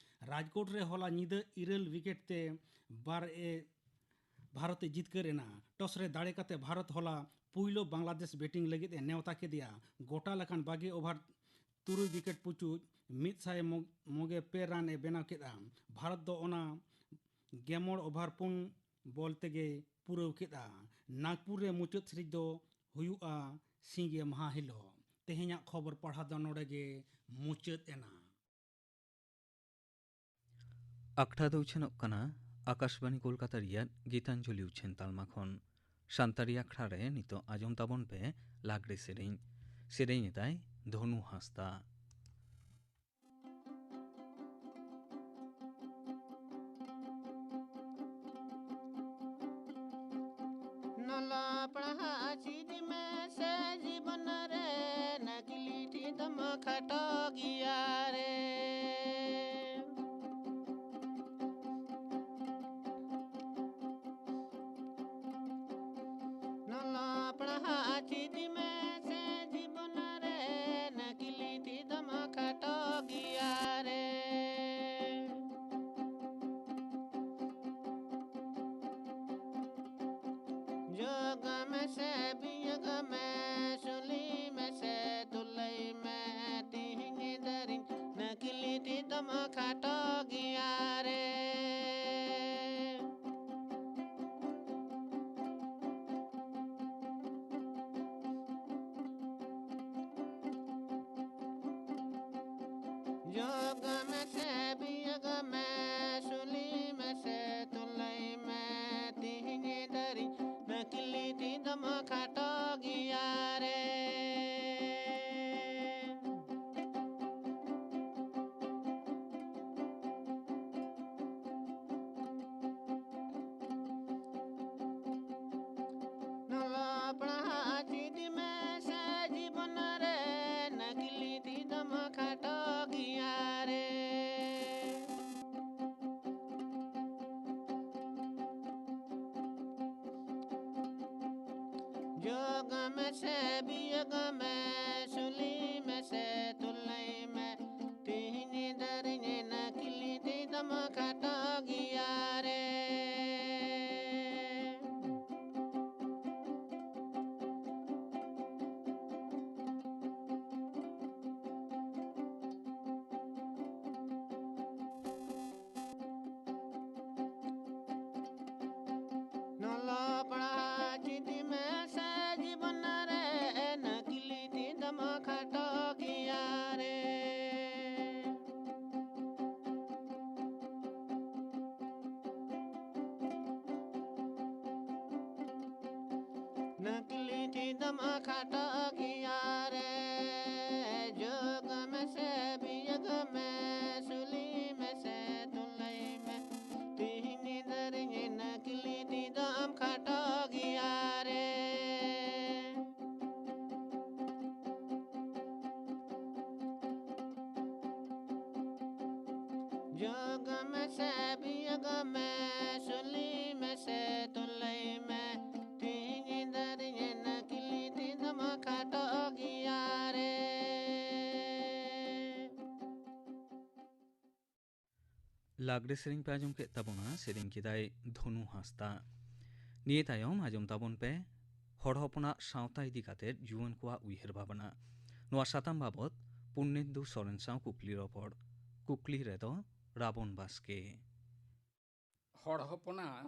ᱨᱟᱡᱽᱠᱳᱴ ᱨᱮ ᱦᱚᱞᱟ ᱧᱤᱫᱟᱹ ᱤᱨᱟᱹᱞ ᱣᱤᱠᱮᱴ ᱛᱮ ᱵᱟᱨ ᱮ ᱵᱷᱟᱨᱚᱛ ᱮ ᱡᱤᱛᱠᱟᱹᱨ ᱮᱱᱟ᱾ ᱴᱚᱥ ᱨᱮ ᱫᱟᱲᱮ ᱠᱟᱛᱮ ᱵᱷᱟᱨᱚᱛ ᱦᱚᱞᱟ ᱯᱩᱭᱞᱩ ᱵᱟᱝᱞᱟᱫᱮᱥ ᱵᱮᱴᱤᱝ ᱞᱟᱹᱜᱤᱫ ᱮ ᱱᱮᱣᱛᱟ ᱠᱮᱫᱮᱭᱟ᱾ ᱜᱚᱴᱟ ᱞᱮᱠᱟᱱ ᱵᱟᱜᱮ ᱳᱵᱷᱟᱨ ᱛᱩᱨᱩᱭ ᱣᱤᱠᱮᱴ ᱯᱩᱪᱩᱡ ᱢᱤᱫ ᱥᱟᱭ ᱢᱚᱜᱮ ᱯᱮ ᱨᱟᱱ ᱮ ᱵᱮᱱᱟᱣ ᱠᱮᱫᱼᱟ᱾ ᱵᱷᱟᱨᱚᱛ ᱫᱚ ᱚᱱᱟ ᱜᱮᱢᱚᱬ ᱳᱵᱷᱟᱨ ᱯᱩᱱ ᱵᱚᱞ ᱛᱮᱜᱮ ᱯᱩᱨᱟᱹᱣ ᱠᱮᱫᱼᱟ᱾ ᱱᱟᱜᱽᱯᱩᱨ ᱨᱮ ᱢᱩᱪᱟᱹᱫ ᱥᱤᱨᱤᱡᱽ ᱫᱚ ᱦᱩᱭᱩᱜᱼᱟ ᱥᱤᱸᱜᱮ ᱢᱟᱦᱟ ᱦᱤᱞᱳᱜ᱾ ᱛᱮᱦᱮᱧᱟᱜ ᱠᱷᱚᱵᱚᱨ ᱯᱟᱲᱦᱟᱣ ᱫᱚ ᱱᱚᱰᱮ ᱜᱮ ᱢᱩᱪᱟᱹᱫ ᱮᱱᱟ᱾ ᱟᱠᱷᱲᱟ ᱫᱚ ᱩᱪᱷᱟᱹᱱᱚᱜ ᱠᱟᱱᱟ ᱟᱠᱟᱥᱵᱟᱬᱤ ᱠᱳᱞᱠᱟᱛᱟ ᱨᱮᱭᱟᱜ ᱜᱤᱛᱟᱧᱡᱚᱞᱤ ᱩᱪᱷᱟᱹᱱ ᱛᱟᱞᱢᱟ ᱠᱷᱚᱱ᱾ ᱥᱟᱱᱛᱟᱲᱤ ᱟᱠᱷᱲᱟ ᱨᱮ ᱱᱤᱛᱚᱜ ᱟᱸᱡᱚᱢ ᱛᱟᱵᱚᱱ ᱯᱮ ᱞᱟᱜᱽᱲᱮ ᱥᱮᱨᱮᱧ᱾ ᱥᱮᱨᱮᱧ ᱮᱫᱟᱭ ᱫᱷᱚᱱᱩ ᱦᱟᱸᱥᱫᱟ᱾ ᱱᱚᱞᱚ ᱯᱟᱲᱦᱟᱜ ᱪᱮᱫ ᱢᱮ ᱥᱮ ᱡᱤᱵᱚᱱ ᱨᱮ ᱱᱟᱹᱠᱞᱤ ᱴᱷᱤᱠ ᱫᱚᱢ ᱠᱷᱟᱴᱚ ᱜᱮᱭᱟ ᱨᱮ᱾ ᱱᱚᱞᱚ ᱯᱟᱲᱦᱟᱜ ᱪᱮᱫ ᱢᱮ ᱥᱮ ᱡᱤᱵᱚᱱ ᱨᱮ ᱱᱟᱹᱠᱞᱤ ᱴᱷᱤᱠ ᱫᱚᱢ ᱠᱷᱟᱴᱚ ᱜᱮᱭᱟ ᱨᱮ᱾ ᱡᱳᱜ ᱢᱮᱥᱮ ᱵᱤᱭᱳᱜ ᱢᱮ, ᱥᱩᱞᱤ ᱢᱮᱥᱮ ᱛᱩᱞᱟᱹᱭ ᱢᱮ, ᱛᱤᱦᱤᱧ ᱫᱟᱨᱤᱧ ᱱᱟᱹᱠᱞᱤ ᱴᱷᱤᱠ ᱫᱚᱢ ᱠᱷᱟᱴᱚ ᱜᱮᱭᱟ ᱨᱮ᱾ ᱢᱮᱥᱮ ᱵᱤᱭᱳᱜᱽ ᱢᱮ, ᱥᱩᱞᱤ ᱢᱮᱥᱮ ᱛᱩᱞᱟᱹᱭ ᱢᱮ, ᱛᱤᱦᱤᱧ ᱫᱟᱨᱤᱧ ᱱᱟᱠᱞᱤ ᱛᱤ ᱫᱚᱢ ᱠᱷᱟᱴᱚ ᱜᱮᱭᱟ ᱨᱮ᱾ ᱚᱞᱚᱜ ᱯᱟᱲᱦᱟᱜ ᱪᱮᱫ ᱢᱮ ᱥᱮ ᱡᱤᱵᱚᱱ ᱨᱮ ᱱᱟᱠᱞᱤ ᱛᱤ ᱫᱚᱢ ᱠᱷᱟᱴᱚ ᱜᱮᱭᱟ ᱨᱮ᱾ ᱱᱟᱠᱞᱤ ᱛᱤ ᱫᱚᱢ ᱠᱷᱟᱴᱚ ᱜᱮᱭᱟ ᱨᱮ, ᱡᱳᱜᱽ ᱢᱮᱥᱮ ᱵᱤᱭᱳᱜᱽ ᱢᱮ, ᱥᱩᱞᱤ ᱢᱮᱥᱮ ᱛᱩᱞᱟᱹᱭ ᱢᱮ, ᱛᱤᱦᱤᱧ ᱫᱟᱨᱤᱧ ᱱᱟᱠᱞᱤ ᱛᱤ ᱫᱚᱢ ᱠᱷᱟᱴᱚ ᱜᱮᱭᱟ ᱨᱮ᱾ ᱡᱳᱜᱽ ᱢᱮᱥᱮ ᱵᱤᱭᱳᱜᱽ ᱢᱮ, ᱥᱩᱞᱤ ᱢᱮᱥᱮ ᱛᱩᱞᱟᱹᱭ ᱢᱮ, ᱛᱤᱦᱤᱧ ᱫᱟᱨᱤᱧ ᱱᱟᱠᱞᱤ ᱛᱤ ᱫᱚᱢ ᱠᱷᱟᱴᱚ ᱜᱮᱭᱟ ᱨᱮ᱾ ᱞᱟᱜᱽᱲᱮ ᱥᱮᱨᱮᱧ ᱯᱮ ᱟᱸᱡᱚᱢ ᱠᱮᱫ ᱛᱟᱵᱚᱱᱟ, ᱥᱮᱨᱮᱧ ᱠᱮᱫᱟᱭ ᱫᱷᱚᱱᱩ ᱦᱟᱸᱥᱫᱟ᱾ ᱱᱤᱭᱟᱹ ᱛᱟᱭᱚᱢ ᱟᱸᱡᱚᱢ ᱛᱟᱵᱚᱱ ᱯᱮ ᱦᱚᱲ ᱦᱚᱯᱚᱱᱟᱜ ᱥᱟᱶᱛᱟ ᱤᱫᱤ ᱠᱟᱛᱮ ᱡᱩᱣᱟᱹᱱ ᱠᱚᱣᱟᱜ ᱩᱭᱦᱟᱹᱨ ᱵᱷᱟᱵᱽᱱᱟ᱾ ᱱᱚᱣᱟ ᱥᱟᱛᱟᱢ ᱵᱟᱵᱚᱛ ᱯᱩᱨᱱᱮᱱᱫᱩ ᱥᱚᱨᱮᱱ ᱥᱟᱶ ᱠᱩᱠᱞᱤ ᱨᱚᱯᱚᱲ᱾ ᱠᱩᱠᱞᱤ ᱨᱮᱫᱚ ᱨᱟᱵᱚᱱ ᱵᱟᱥᱠᱮ᱾ ᱦᱚᱲ ᱦᱚᱯᱚᱱᱟᱜ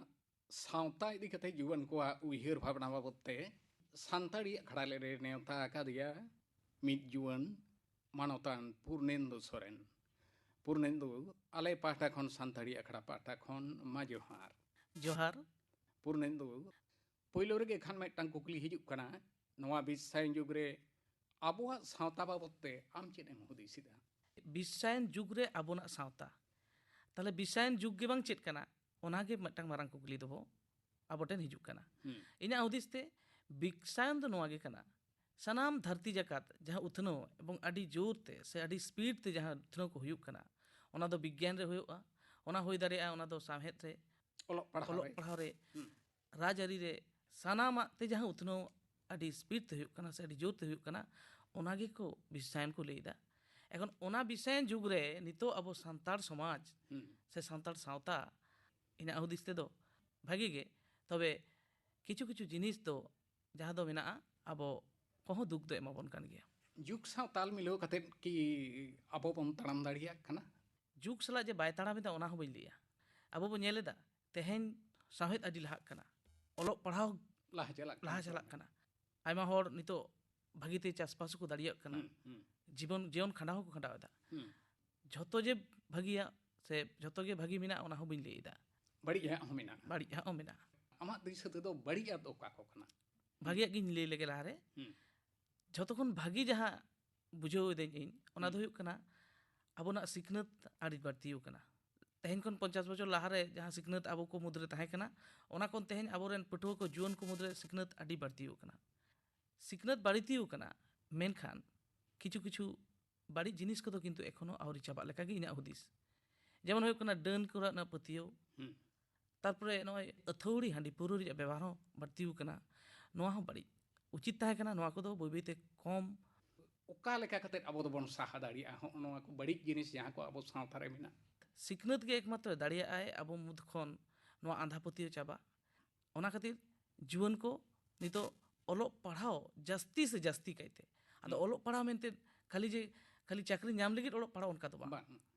ᱥᱟᱶᱛᱟ ᱤᱫᱤ ᱠᱟᱛᱮ ᱡᱩᱣᱟᱹᱱ ᱠᱚᱣᱟᱜ ᱩᱭᱦᱟᱹᱨ ᱵᱷᱟᱵᱽᱱᱟ ᱵᱟᱵᱚᱛ ᱛᱮ ᱥᱟᱱᱛᱟᱲᱤ ᱟᱠᱷᱲᱟ ᱞᱮ ᱱᱮᱣᱛᱟ ᱟᱠᱟᱫᱮᱭᱟ ᱢᱤᱫ ᱡᱩᱣᱟᱹᱱ ᱢᱟᱱᱚᱛᱟᱱ ᱯᱩᱨᱱᱮᱱᱫᱩ ᱥᱚᱨᱮᱱ᱾ ᱯᱩᱨᱱᱮᱱᱫᱩ, ᱟᱞᱮ ᱯᱟᱦᱴᱟ ᱠᱷᱚᱱ, ᱥᱟᱱᱛᱟᱲᱤ ᱟᱠᱷᱲᱟ ᱯᱟᱦᱴᱟ ᱠᱷᱚᱱ ᱢᱟ ᱡᱚᱦᱟᱨ᱾ ᱡᱚᱦᱟᱨ᱾ ᱯᱩᱨᱱᱮᱱᱫᱩ, ᱯᱳᱭᱞᱳ ᱨᱮᱜᱮ ᱠᱷᱟᱱ ᱢᱤᱫᱴᱟᱝ ᱠᱩᱠᱞᱤ ᱦᱤᱡᱩᱜ ᱠᱟᱱᱟ, ᱱᱚᱣᱟ ᱵᱤᱥᱥᱟᱭᱚᱱ ᱡᱩᱜᱽ ᱨᱮ ᱟᱵᱚᱣᱟᱜ ᱥᱟᱶᱛᱟ ᱵᱟᱵᱚᱛ ᱛᱮ ᱟᱢ ᱪᱮᱫ ᱮᱢ ᱦᱩᱫᱤᱥ ᱮᱫᱟ? ᱵᱤᱥᱥᱟᱭᱚᱱ ᱡᱩᱜᱽ ᱨᱮ ᱟᱵᱚᱱᱟᱜ ᱥᱟᱶᱛᱟ, ᱛᱟᱦᱞᱮ ᱵᱤᱥᱥᱟᱭᱚᱱ ᱡᱩᱜᱽ ᱜᱮ ᱵᱟᱝ ᱪᱮᱫ ᱠᱟᱱᱟ, ᱚᱱᱟᱜᱮ ᱢᱤᱫᱴᱟᱝ ᱢᱟᱨᱟᱝ ᱠᱩᱠᱞᱤ ᱫᱚᱵᱚ ᱟᱵᱚ ᱴᱷᱮᱱ ᱦᱤᱡᱩᱜ ᱠᱟᱱᱟ᱾ ᱦᱩᱸ᱾ ᱤᱧᱟᱹᱜ ᱦᱩᱫᱤᱥ ᱛᱮ ᱵᱤᱥᱥᱟᱭᱚᱱ ᱫᱚ ᱱᱚᱣᱟ ᱜᱮ ᱠᱟᱱᱟ, ᱥᱟᱱᱟᱢ ᱫᱷᱟᱹᱨᱛᱤ ᱡᱟᱠᱟᱛ ᱡᱟᱦᱟᱸ ᱩᱛᱱᱟᱹᱣ ᱮᱵᱚᱝ ᱟᱹᱰᱤ ᱡᱳᱨ ᱛᱮ ᱥᱮ ᱟᱹᱰᱤ ᱥᱯᱤᱰ ᱛᱮ ᱡᱟᱦᱟᱸ ᱩᱛᱱᱟᱹᱣ ᱠᱚ ᱦᱩᱭᱩᱜ ᱠᱟᱱᱟ, ᱚᱱᱟ ᱫᱚ ᱵᱤᱜᱽᱜᱟᱱ ᱨᱮ ᱦᱩᱭᱩᱜᱼᱟ, ᱚᱱᱟ ᱦᱩᱭ ᱫᱟᱲᱮᱭᱟᱜᱼᱟ, ᱚᱱᱟ ᱫᱚ ᱥᱟᱶᱦᱮᱫ ᱨᱮ, ᱚᱞᱚᱜ ᱯᱟᱲᱦᱟᱣ ᱚᱞᱚᱜ ᱨᱮ᱾ ᱯᱟᱲᱦᱟᱣ ᱨᱮ, ᱦᱩᱸ᱾ ᱨᱟᱡᱽᱟᱹᱨᱤ ᱨᱮ, ᱥᱟᱱᱟᱢᱟᱜ ᱛᱮ ᱡᱟᱦᱟᱸ ᱩᱛᱱᱟᱹᱣ ᱟᱹᱰᱤ ᱥᱯᱤᱰ ᱛᱮ ᱦᱩᱭᱩᱜ ᱠᱟᱱᱟ ᱥᱮ ᱟᱹᱰᱤ ᱡᱳᱨ ᱛᱮ ᱦᱩᱭᱩᱜ ᱠᱟᱱᱟ, ᱚᱱᱟ ᱜᱮᱠᱚ ᱵᱤᱥᱥᱟᱭᱚᱱ ᱠᱚ ᱞᱟᱹᱭ ᱮᱫᱟ᱾ ᱮᱠᱷᱚᱱ ᱚᱱᱟ ᱵᱤᱥᱥᱟᱭᱚᱱ ᱡᱩᱜᱽ ᱨᱮ ᱱᱤᱛᱚᱜ ᱟᱵᱚ ᱥᱟᱱᱛᱟᱲ ᱥᱚᱢᱟᱡᱽ ᱥᱮ ᱥᱟᱱᱛᱟᱲ ᱥᱟᱶᱛᱟ ᱤᱧᱟᱹᱜ ᱦᱩᱫᱤᱥ ᱛᱮᱫᱚ ᱵᱷᱟᱜᱤ ᱜᱮ, ᱛᱚᱵᱮ ᱠᱤᱪᱷᱩ ᱠᱤᱪᱷᱩ ᱡᱤᱱᱤᱥ ᱫᱚ ᱡᱟᱦᱟᱸ ᱫᱚ ᱢᱮᱱᱟᱜᱼᱟ, ᱟᱵᱚ ᱠᱚᱦᱚᱸ ᱫᱩᱠ ᱫᱚ ᱮᱢᱟᱵᱚᱱ ᱠᱟᱱ ᱜᱮᱭᱟ᱾ ᱡᱩᱜᱽ ᱥᱟᱶ ᱛᱟᱞ ᱢᱤᱞᱟᱹᱣ ᱠᱟᱛᱮᱫ ᱠᱤ ᱟᱵᱚ ᱵᱚᱱ ᱛᱟᱲᱟᱢ ᱫᱟᱲᱮᱭᱟᱜ ᱠᱟᱱᱟ? ᱡᱩᱜᱽ ᱥᱟᱞᱟᱜ ᱡᱮ ᱵᱟᱭ ᱛᱟᱲᱟᱢ ᱮᱫᱟ, ᱚᱱᱟ ᱦᱚᱸ ᱵᱟᱹᱧ ᱞᱟᱹᱭᱟ᱾ ᱟᱵᱚ ᱵᱚᱱ ᱧᱮᱞ ᱮᱫᱟ, ᱛᱮᱦᱮᱧ ᱥᱟᱶᱦᱮᱫ ᱟᱹᱰᱤ ᱞᱟᱦᱟᱜ ᱠᱟᱱᱟ, ᱚᱞᱚᱜ ᱯᱟᱲᱦᱟᱣ ᱞᱟᱦᱟ ᱪᱟᱞᱟᱜ ᱠᱟᱱᱟ᱾ ᱞᱟᱦᱟ ᱪᱟᱞᱟᱜ ᱠᱟᱱᱟ᱾ ᱟᱭᱢᱟ ᱦᱚᱲ ᱱᱤᱛᱚᱜ ᱵᱷᱟᱹᱜᱤ ᱛᱮ ᱪᱟᱥᱵᱟᱥ ᱦᱚᱸᱠᱚ ᱫᱟᱲᱮᱭᱟᱜ ᱠᱟᱱᱟ, ᱦᱩᱸ, ᱦᱩᱸ᱾ ᱡᱤᱵᱚᱱ, ᱡᱤᱭᱚᱱ ᱠᱷᱟᱸᱰᱟᱣ ᱦᱚᱸᱠᱚ ᱠᱷᱟᱸᱰᱟᱣ ᱮᱫᱟ᱾ ᱦᱩᱸ᱾ ᱡᱷᱚᱛᱚ ᱡᱮ ᱵᱷᱟᱹᱜᱤᱭᱟ ᱥᱮ ᱡᱷᱚᱛᱚ ᱜᱮ ᱵᱷᱟᱹᱜᱤ ᱢᱮᱱᱟᱜᱼᱟ, ᱚᱱᱟ ᱦᱚᱸ ᱵᱟᱹᱧ ᱞᱟᱹᱭ ᱮᱫᱟ᱾ ᱵᱟᱹᱲᱤᱡ ᱟᱜ ᱦᱚᱸ ᱢᱮᱱᱟᱜᱼᱟ᱾ ᱵᱟᱹᱲᱤᱡ ᱟᱜ ᱦᱚᱸ ᱢᱮᱱᱟᱜᱼᱟ᱾ ᱟᱢᱟᱜ ᱫᱤᱥᱟᱹ ᱛᱮᱫᱚ ᱵᱟᱹᱲᱤᱡ ᱟᱜ ᱫᱚ ᱚᱠᱟ ᱠᱚ ᱠᱟᱱᱟ? ᱵᱷᱟᱹᱜᱤᱭᱟᱜ ᱜᱤᱧ ᱞᱟᱹᱭ ᱞᱮᱜᱮ ᱞᱟᱦᱟᱨᱮ᱾ ᱦᱩᱸ᱾ ᱡᱷᱚᱛᱚ ᱠᱷᱚᱱ ᱵᱷᱟᱹᱜᱤ ᱡᱟᱦᱟᱸ ᱵᱩᱡᱷᱟᱹᱣ ᱮᱫᱟᱹᱧ ᱤᱧ, ᱚᱱᱟ ᱫᱚ ᱦᱩᱸ᱾ ᱦᱩᱭᱩᱜ ᱠᱟᱱᱟ, ᱟᱵᱚᱱᱟᱜ ᱥᱤᱠᱷᱱᱟᱹᱛ ᱟᱹᱰᱤ ᱵᱟᱹᱲᱛᱤ ᱟᱠᱟᱱᱟ᱾ ᱛᱮᱦᱮᱧ ᱠᱷᱚᱱ ᱯᱚᱧᱪᱟᱥ ᱵᱚᱪᱷᱚᱨ ᱞᱟᱦᱟᱨᱮ ᱡᱟᱦᱟᱸ ᱥᱤᱠᱷᱱᱟᱹᱛ ᱟᱵᱚ ᱠᱚ ᱢᱩᱫᱽᱨᱮ ᱛᱟᱦᱮᱸ ᱠᱟᱱᱟ, ᱚᱱᱟ ᱠᱷᱚᱱ ᱛᱮᱦᱮᱧ ᱟᱵᱚᱨᱮᱱ ᱯᱟᱹᱴᱷᱩᱣᱟᱹ ᱠᱚ, ᱡᱩᱣᱟᱹᱱ ᱠᱚ ᱢᱩᱫᱽᱨᱮ ᱥᱤᱠᱷᱱᱟᱹᱛ ᱟᱹᱰᱤ ᱵᱟᱹᱲᱛᱤ ᱟᱠᱟᱱᱟ᱾ ᱥᱤᱠᱷᱱᱟᱹᱛ ᱵᱟᱹᱲᱛᱤ ᱟᱠᱟᱱᱟ, ᱢᱮᱱᱠᱷᱟᱱ ᱠᱤᱪᱷᱩ ᱠᱤᱪᱷᱩ ᱵᱟᱹᱲᱤᱡ ᱡᱤᱱᱤᱥ ᱠᱚᱫᱚ ᱠᱤᱱᱛᱩ ᱮᱠᱷᱚᱱᱳ ᱟᱹᱣᱨᱤ ᱪᱟᱵᱟᱜ ᱞᱮᱠᱟᱜᱮ ᱤᱧᱟᱹᱜ ᱦᱩᱫᱤᱥ᱾ ᱡᱮᱢᱚᱱ ᱦᱩᱭᱩᱜ ᱠᱟᱱᱟ, ᱰᱟᱹᱱ ᱠᱚᱨᱮᱱᱟᱜ ᱯᱟᱹᱛᱭᱟᱹᱣ, ᱦᱩᱸ᱾ ᱛᱟᱨᱯᱚᱨᱮ ᱱᱚᱜᱼᱚᱭ ᱟᱹᱛᱷᱟᱹᱣᱲᱤ ᱦᱟᱺᱰᱤ ᱯᱟᱹᱣᱨᱟᱹ ᱨᱮᱭᱟᱜ ᱵᱮᱵᱚᱦᱟᱨ ᱦᱚᱸ ᱵᱟᱹᱲᱛᱤ ᱟᱠᱟᱱᱟ᱾ ᱱᱚᱣᱟ ᱦᱚᱸ ᱵᱟᱹᱲᱤᱡ᱾ ᱩᱪᱤᱛ ᱛᱟᱦᱮᱸ ᱠᱟᱱᱟ ᱱᱚᱣᱟ ᱠᱚᱫᱚ ᱵᱟᱹᱭ ᱵᱟᱹᱭᱛᱮ ᱠᱚᱢ᱾ ᱚᱠᱟ ᱞᱮᱠᱟ ᱠᱟᱛᱮᱫ ᱟᱵᱚ ᱫᱚᱵᱚᱱ ᱥᱟᱦᱟ ᱫᱟᱲᱮᱭᱟᱜᱼᱟ ᱦᱚᱸᱜᱼᱚ ᱱᱚᱣᱟ ᱠᱚ ᱵᱟᱹᱲᱤᱡ ᱡᱤᱱᱤᱥ ᱡᱟᱦᱟᱸ ᱠᱚ ᱟᱵᱚ ᱥᱟᱶᱛᱟ ᱨᱮ ᱢᱮᱱᱟᱜ? ᱥᱤᱠᱷᱱᱟᱹᱛ ᱜᱮ ᱮᱠᱢᱟᱛᱨᱚ ᱫᱟᱲᱮᱭᱟᱜᱼᱟᱭ ᱟᱵᱚ ᱢᱩᱫᱽ ᱠᱷᱚᱱ ᱱᱚᱣᱟ ᱟᱸᱫᱷᱟ ᱯᱟᱹᱛᱭᱟᱹᱣ ᱪᱟᱵᱟ᱾ ᱚᱱᱟ ᱠᱷᱟᱹᱛᱤᱨ ᱡᱩᱣᱟᱹᱱ ᱠᱚ ᱱᱤᱛᱚᱜ ᱚᱞᱚᱜ ᱯᱟᱲᱦᱟᱣ ᱡᱟᱹᱥᱛᱤ ᱥᱮ ᱡᱟᱹᱥᱛᱤ ᱠᱟᱭᱛᱮ, ᱟᱫᱚ ᱦᱩᱸ᱾ ᱚᱞᱚᱜ ᱯᱟᱲᱦᱟᱣ ᱢᱮᱱᱛᱮ ᱠᱷᱟᱹᱞᱤ ᱡᱮ ᱠᱷᱟᱹᱞᱤ ᱪᱟᱹᱠᱨᱤ ᱧᱟᱢ ᱞᱟᱹᱜᱤᱫ ᱚᱞᱚᱜ ᱯᱟᱲᱦᱟᱣ, ᱚᱱᱠᱟ ᱫᱚ ᱵᱟᱝ᱾ ᱵᱟᱝ᱾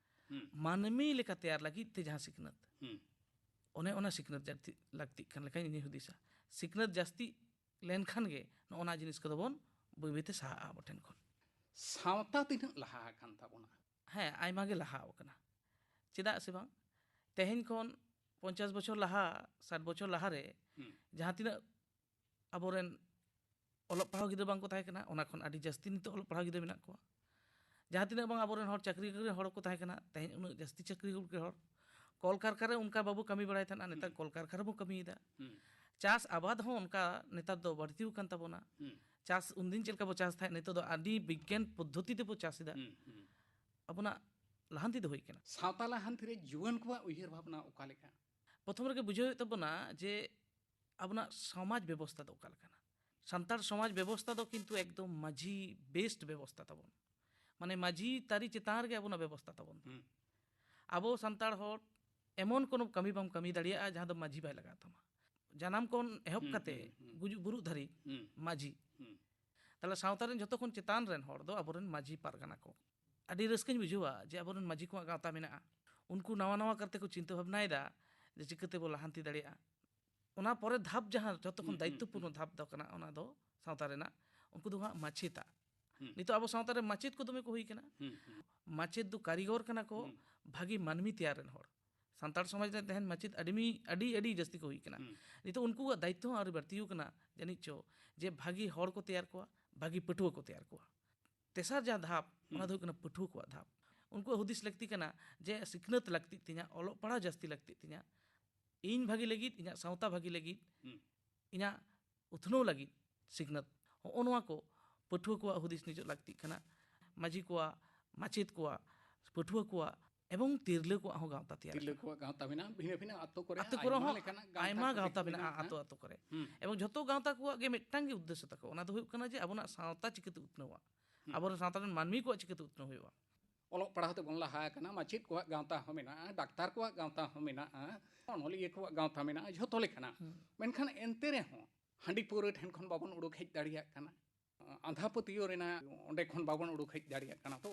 ᱦᱩᱸ᱾ ᱢᱟᱹᱱᱢᱤ ᱞᱮᱠᱟ ᱛᱮᱭᱟᱨ ᱞᱟᱹᱜᱤᱫ ᱛᱮ ᱡᱟᱦᱟᱸ ᱥᱤᱠᱷᱱᱟᱹᱛ, ᱦᱩᱸ᱾ ᱚᱱᱮ ᱚᱱᱟ ᱥᱤᱠᱷᱱᱟᱹᱛ ᱡᱟᱹᱥᱛᱤ ᱞᱟᱹᱠᱛᱤᱜ ᱠᱟᱱ ᱞᱮᱠᱟᱧ ᱤᱧ ᱦᱩᱫᱤᱥᱟ᱾ ᱥᱤᱠᱷᱱᱟᱹᱛ ᱡᱟᱹᱥᱛᱤ ᱞᱮᱱᱠᱷᱟᱱ ᱜᱮ ᱱᱚᱜᱼᱚ ᱱᱟ ᱡᱤᱱᱤᱥ ᱠᱚᱫᱚ ᱵᱚᱱ ᱵᱟᱹᱭ ᱵᱟᱹᱭᱛᱮ ᱥᱟᱦᱟᱜᱼᱟ ᱟᱵᱚ ᱴᱷᱮᱱ ᱠᱷᱚᱱ᱾ ᱥᱟᱶᱛᱟ ᱛᱤᱱᱟᱹᱜ ᱞᱟᱦᱟ ᱟᱠᱟᱱ ᱛᱟᱵᱚᱱᱟ? ᱦᱮᱸ, ᱟᱭᱢᱟ ᱜᱮ ᱞᱟᱦᱟ ᱟᱠᱟᱱᱟ᱾ ᱪᱮᱫᱟᱜ ᱥᱮ ᱵᱟᱝ, ᱛᱮᱦᱮᱧ ᱠᱷᱚᱱ ᱯᱚᱧᱪᱟᱥ ᱵᱚᱪᱷᱚᱨ ᱞᱟᱦᱟ, ᱥᱟᱴ ᱵᱚᱪᱷᱚᱨ ᱞᱟᱦᱟᱨᱮ ᱦᱩᱸ᱾ ᱡᱟᱦᱟᱸ ᱛᱤᱱᱟᱹᱜ ᱟᱵᱚᱨᱮᱱ ᱚᱞᱚᱜ ᱯᱟᱲᱦᱟᱣ ᱜᱤᱫᱽᱨᱟᱹ ᱵᱟᱝ ᱠᱚ ᱛᱟᱦᱮᱸ ᱠᱟᱱᱟ, ᱚᱱᱟ ᱠᱷᱚᱱ ᱟᱹᱰᱤ ᱡᱟᱹᱥᱛᱤ ᱱᱤᱛᱚᱜ ᱚᱞᱚᱜ ᱯᱟᱲᱦᱟᱣ ᱜᱤᱫᱽᱨᱟᱹ ᱢᱮᱱᱟᱜ ᱠᱚᱣᱟ᱾ ᱡᱟᱦᱟᱸ ᱛᱤᱱᱟᱹᱜ ᱵᱟᱝ ᱟᱵᱚᱨᱮᱱ ᱦᱚᱲ ᱪᱟᱹᱠᱨᱤ ᱜᱮ ᱦᱚᱲ ᱠᱚ ᱛᱟᱦᱮᱸ ᱠᱟᱱᱟ, ᱛᱮᱦᱮᱧ ᱩᱱᱟᱹᱜ ᱡᱟᱹᱥᱛᱤ ᱪᱟᱹᱠᱨᱤ ᱜᱮ ᱦᱚᱲ᱾ ᱠᱚᱞ ᱠᱟᱨᱠᱷᱟᱱᱟ ᱨᱮ ᱚᱱᱠᱟ ᱵᱟᱵᱚ ᱠᱟᱹᱢᱤ ᱵᱟᱲᱟᱭ ᱛᱟᱦᱮᱱᱟ, ᱱᱮᱛᱟᱨ ᱦᱩᱸ᱾ ᱠᱚᱞ ᱠᱟᱨᱠᱷᱟᱱᱟ ᱨᱮᱵᱚ ᱠᱟᱹᱢᱤᱭᱮᱫᱟ᱾ ᱦᱩᱸ᱾ ᱪᱟᱥ ᱟᱵᱟᱫ ᱦᱚᱸ ᱚᱱᱠᱟ ᱱᱮᱛᱟᱨ ᱫᱚ ᱵᱟᱹᱲᱛᱤ ᱟᱠᱟᱱ ᱛᱟᱵᱚᱱᱟ᱾ ᱦᱩᱸ᱾ ᱪᱟᱥ ᱩᱱᱫᱤᱱ ᱪᱮᱫ ᱞᱮᱠᱟ ᱵᱚ ᱪᱟᱥ ᱛᱟᱦᱮᱸᱫ, ᱱᱤᱛᱚᱜ ᱫᱚ ᱟᱹᱰᱤ ᱵᱤᱜᱽᱜᱟᱱ ᱯᱚᱫᱽᱫᱷᱚᱛᱤ ᱛᱮᱵᱚ ᱪᱟᱥ ᱮᱫᱟ᱾ ᱦᱩᱸ, ᱦᱩᱸ᱾ ᱟᱵᱚᱱᱟᱜ ᱞᱟᱦᱟᱱᱛᱤ ᱫᱚ ᱦᱩᱭ ᱠᱟᱱᱟ᱾ ᱥᱟᱶᱛᱟ ᱞᱟᱦᱟᱱᱛᱤ ᱨᱮ ᱡᱩᱣᱟᱹᱱ ᱠᱚᱣᱟᱜ ᱩᱭᱦᱟᱹᱨ ᱵᱷᱟᱵᱽᱱᱟ ᱚᱠᱟ ᱞᱮᱠᱟ? ᱯᱨᱚᱛᱷᱚᱢ ᱨᱮᱜᱮ ᱵᱩᱡᱷᱟᱹᱣ ᱦᱩᱭᱩᱜ ᱛᱟᱵᱚᱱᱟ ᱡᱮ ᱟᱵᱚᱱᱟᱜ ᱥᱚᱢᱟᱡᱽ ᱵᱮᱵᱚᱥᱛᱷᱟ ᱫᱚ ᱚᱠᱟ ᱞᱮᱠᱟᱱᱟ᱾ ᱥᱟᱱᱛᱟᱲ ᱥᱚᱢᱟᱡᱽ ᱵᱮᱵᱚᱥᱛᱷᱟ ᱫᱚ ᱠᱤᱱᱛᱩ ᱮᱠᱫᱚᱢ ᱢᱟᱹᱡᱷᱤ ᱵᱮᱥᱰ ᱵᱮᱵᱚᱥᱛᱷᱟ ᱛᱟᱵᱚᱱ᱾ ᱢᱟᱱᱮ ᱢᱟᱹᱡᱷᱤ ᱛᱟᱹᱨᱤ ᱪᱮᱛᱟᱱ ᱨᱮᱜᱮ ᱟᱵᱚᱱᱟᱜ ᱵᱮᱵᱚᱥᱛᱷᱟ ᱛᱟᱵᱚᱱ᱾ ᱦᱩᱸ᱾ ᱟᱵᱚ ᱥᱟᱱᱛᱟᱲ ᱦᱚᱲ ᱮᱢᱚᱱ ᱠᱳᱱᱳ ᱠᱟᱹᱢᱤ ᱵᱟᱢ ᱠᱟᱹᱢᱤ ᱫᱟᱲᱮᱭᱟᱜᱼᱟ ᱡᱟᱦᱟᱸ ᱫᱚ ᱢᱟᱹᱡᱷᱤ ᱵᱟᱭ ᱞᱟᱜᱟᱣ ᱛᱟᱢᱟ᱾ ᱡᱟᱱᱟᱢ ᱠᱷᱚᱱ ᱮᱦᱚᱵ ᱦᱩᱸ, ᱠᱟᱛᱮ ᱦᱩᱸ, ᱦᱩᱸ᱾ ᱜᱩᱡᱩᱜ ᱵᱩᱨᱩᱜ ᱫᱷᱟᱹᱨᱤᱡ ᱦᱩᱸ᱾ ᱢᱟᱹᱡᱷᱤ᱾ ᱦᱩᱸ᱾ ᱛᱟᱦᱞᱮ ᱥᱟᱶᱛᱟ ᱨᱮᱱ ᱡᱷᱚᱛᱚ ᱠᱷᱚᱱ ᱪᱮᱛᱟᱱ ᱨᱮᱱ ᱦᱚᱲ ᱫᱚ ᱟᱵᱚᱨᱮᱱ ᱢᱟᱹᱡᱷᱤ ᱯᱟᱨᱜᱟᱱᱟ ᱠᱚ᱾ ᱟᱹᱰᱤ ᱨᱟᱹᱥᱠᱟᱹᱧ ᱵᱩᱡᱷᱟᱹᱣᱟ ᱡᱮ ᱟᱵᱚᱨᱮᱱ ᱢᱟᱹᱡᱷᱤ ᱠᱚᱣᱟᱜ ᱜᱟᱶᱛᱟ ᱢᱮᱱᱟᱜᱼᱟ᱾ ᱩᱱᱠᱩ ᱱᱟᱣᱟ ᱱᱟᱣᱟ ᱠᱟᱨᱛᱮ ᱠᱚ ᱪᱤᱱᱛᱟᱹ ᱵᱷᱟᱵᱽᱱᱟᱭᱮᱫᱟ ᱡᱮ ᱪᱤᱠᱟᱹ ᱛᱮᱵᱚ ᱞᱟᱦᱟᱱᱛᱤ ᱫᱟᱲᱮᱭᱟᱜᱼᱟ᱾ ᱚᱱᱟ ᱯᱚᱨᱮ ᱫᱷᱟᱯ ᱡᱟᱦᱟᱸ ᱡᱷᱚᱛᱚ ᱠᱷᱚᱱ ᱦᱩᱸ, ᱦᱩᱸ, ᱫᱟᱭᱤᱛᱛᱚᱯᱩᱨᱱᱚ ᱦᱩᱸ᱾ ᱫᱷᱟᱯ ᱫᱚ ᱠᱟᱱᱟ, ᱚᱱᱟ ᱫᱚ ᱥᱟᱶᱛᱟ ᱨᱮᱱᱟᱜ, ᱩᱱᱠᱩ ᱫᱚ ᱦᱟᱸᱜ ᱢᱟᱪᱮᱛᱟᱜ᱾ ᱦᱩᱸ᱾ ᱱᱤᱛᱚᱜ ᱟᱵᱚ ᱥᱟᱶᱛᱟ ᱨᱮ ᱢᱟᱪᱮᱛ ᱠᱚ ᱫᱚᱢᱮ ᱠᱚ ᱦᱩᱭ ᱠᱟᱱᱟ᱾ ᱦᱩᱸ, ᱦᱩᱸ᱾ ᱢᱟᱪᱮᱛ ᱫᱚ ᱠᱟᱹᱨᱤᱜᱚᱨ ᱠᱟᱱᱟ ᱠᱚ, ᱦᱩᱸ᱾ ᱵᱷᱟᱹᱜᱤ ᱢᱟᱹᱱᱢᱤ ᱛᱮᱭᱟᱨ ᱨᱮᱱ ᱦᱚᱲ᱾ ᱥᱟᱱᱛᱟᱲ ᱥᱚᱢᱟᱡᱽ ᱨᱮ ᱛᱮᱦᱮᱧ ᱢᱟᱪᱮᱛ ᱟᱹᱰᱤ ᱢᱤ-, ᱟᱹᱰᱤ, ᱟᱹᱰᱤ ᱡᱟᱹᱥᱛᱤ ᱠᱚ ᱦᱩᱭ ᱠᱟᱱᱟ᱾ ᱦᱩᱸ᱾ ᱱᱤᱛᱚᱜ ᱩᱱᱠᱩᱣᱟᱜ ᱫᱟᱭᱤᱛᱛᱚ ᱦᱚᱸ ᱟᱹᱰᱤ ᱵᱟᱹᱲᱛᱤ ᱠᱟᱱᱟ, ᱡᱟᱹᱱᱤᱡ ᱪᱚ, ᱡᱮ ᱵᱷᱟᱹᱜᱤ ᱦᱚᱲ ᱠᱚ ᱛᱮᱭᱟᱨ ᱠᱚᱣᱟ, ᱵᱷᱟᱹᱜᱤ ᱯᱟᱹᱴᱷᱩᱣᱟᱹ ᱠᱚ ᱛᱮᱭᱟᱨ ᱠᱚᱣᱟ᱾ ᱛᱮᱥᱟᱨ ᱡᱟᱦᱟᱸ ᱫᱷᱟᱯ, ᱚᱱᱟ ᱦᱩᱸ᱾ ᱫᱚ ᱦᱩᱭᱩᱜ ᱠᱟᱱᱟ ᱯᱟᱹᱴᱷᱩᱣᱟᱹ ᱠᱚᱣᱟᱜ ᱫᱷᱟᱯ᱾ ᱩᱱᱠᱩᱣᱟᱜ ᱦᱩᱫᱤᱥ ᱞᱟᱹᱠᱛᱤ ᱠᱟᱱᱟ ᱡᱮ ᱥᱤᱠᱷᱱᱟᱹᱛ ᱞᱟᱹᱠᱛᱤᱜ ᱛᱤᱧᱟ, ᱚᱞᱚᱜ ᱯᱟᱲᱦᱟᱣ ᱡᱟᱹᱥᱛᱤ ᱞᱟᱹᱠᱛᱤᱜ ᱛᱤᱧᱟ, ᱤᱧ ᱵᱷᱟᱹᱜᱤ ᱞᱟᱹᱜᱤᱫ, ᱤᱧᱟᱹᱜ ᱥᱟᱶᱛᱟ ᱵᱷᱟᱹᱜᱤ ᱞᱟᱹᱜᱤᱫ, ᱦᱩᱸ᱾ ᱤᱧᱟᱹᱜ ᱩᱛᱱᱟᱹᱣ ᱞᱟᱹᱜᱤᱫ ᱥᱤᱠᱷᱱᱟᱹᱛ᱾ ᱦᱚᱸᱜᱼᱚ ᱱᱚᱣᱟ ᱠᱚ ᱯᱟᱹᱴᱷᱩᱣᱟᱹ ᱠᱚᱣᱟᱜ ᱦᱩᱫᱤᱥ ᱱᱤᱡᱚᱜ ᱞᱟᱹᱠᱛᱤᱜ ᱠᱟᱱᱟ᱾ ᱢᱟᱹᱡᱷᱤ ᱠᱚᱣᱟᱜ, ᱢᱟᱪᱮᱛ ᱠᱚᱣᱟᱜ, ᱯᱟᱹᱴᱷᱩᱣᱟᱹ ᱠᱚᱣᱟᱜ ᱮᱵᱚᱝ ᱛᱤᱨᱞᱟᱹ ᱠᱚᱣᱟᱜ ᱦᱚᱸ ᱜᱟᱶᱛᱟ ᱛᱮᱭᱟᱨ ᱛᱤᱨᱞᱟᱹ ᱟᱠᱟᱱᱟ᱾ ᱠᱚᱣᱟᱜ ᱜᱟᱶᱛᱟ ᱢᱮᱱᱟᱜᱼᱟ, ᱵᱷᱤᱱᱟᱹ ᱵᱷᱤᱱᱟᱹ ᱟᱛᱳ ᱠᱚᱨᱮ ᱟᱛᱳ ᱠᱚᱨᱮ ᱟᱭᱢᱟ ᱦᱚᱸ ᱞᱮᱠᱟᱱᱟᱜ ᱜᱟᱶᱛᱟ ᱟᱭᱢᱟ ᱠᱚ ᱜᱟᱶᱛᱟ ᱛᱤᱸᱜᱩ ᱢᱮᱱᱟᱜᱼᱟ, ᱢᱮᱱᱟᱜᱼᱟ᱾ ᱟᱛᱳ ᱟᱛᱳ ᱠᱚᱨᱮ᱾ ᱦᱩᱸ᱾ ᱮᱵᱚᱝ ᱡᱷᱚᱛᱚ ᱜᱟᱶᱛᱟ ᱠᱚᱣᱟᱜ ᱜᱮ ᱢᱤᱫᱴᱟᱝ ᱜᱮ ᱩᱫᱽᱫᱮᱥᱥᱚ ᱛᱟᱠᱚ, ᱚᱱᱟ ᱫᱚ ᱦᱩᱭᱩᱜ ᱠᱟᱱᱟ ᱡᱮ ᱟᱵᱚᱱᱟᱜ ᱥᱟᱶᱛᱟ ᱪᱤᱠᱟᱹᱛᱮ ᱩᱛᱱᱟᱹᱣᱟ, ᱦᱩᱸ᱾ ᱟᱵᱚᱨᱮᱱ ᱥᱟᱶᱛᱟ ᱨᱮᱱ ᱢᱟᱹᱱᱢᱤ ᱠᱚᱣᱟᱜ ᱪᱤᱠᱟᱹᱛᱮ ᱩᱛᱱᱟᱹᱣ ᱦᱩᱭᱩᱜᱼᱟ᱾ ᱚᱞᱚᱜ ᱯᱟᱲᱦᱟᱣ ᱛᱮᱵᱚᱱ ᱞᱟᱦᱟ ᱟᱠᱟᱱᱟ, ᱢᱟᱪᱮᱫ ᱠᱚᱣᱟᱜ ᱜᱟᱶᱛᱟ ᱦᱚᱸ ᱢᱮᱱᱟᱜᱼᱟ, ᱰᱟᱠᱛᱟᱨ ᱠᱚᱣᱟᱜ ᱜᱟᱶᱛᱟ ᱦᱚᱸ ᱢᱮᱱᱟᱜᱼᱟ, ᱚᱱᱚᱞᱤᱭᱟᱹ ᱠᱚᱣᱟᱜ ᱜᱟᱶᱛᱟ ᱢᱮᱱᱟᱜᱼᱟ, ᱡᱷᱚᱛᱚ ᱞᱮᱠᱟᱱᱟᱜ᱾ ᱦᱩᱸ᱾ ᱢᱮᱱᱠᱷᱟᱱ ᱮᱱᱛᱮ ᱨᱮᱦᱚᱸ ᱦᱟᱺᱰᱤ ᱯᱟᱹᱣᱨᱟᱹ ᱴᱷᱮᱱ ᱠᱷᱚᱱ ᱵᱟᱵᱚᱱ ᱩᱰᱩᱠ ᱦᱮᱡ ᱫᱟᱲᱮᱭᱟᱜ ᱠᱟᱱᱟ, ᱟᱸᱫᱷᱟ ᱯᱟᱹᱛᱭᱟᱹᱣ ᱨᱮᱱᱟᱜ ᱚᱸᱰᱮ ᱠᱷᱚᱱ ᱵᱟᱵᱚᱱ ᱩᱰᱩᱠ ᱦᱮᱡ ᱫᱟᱲᱮᱭᱟᱜ ᱠᱟᱱᱟ᱾ ᱛᱚ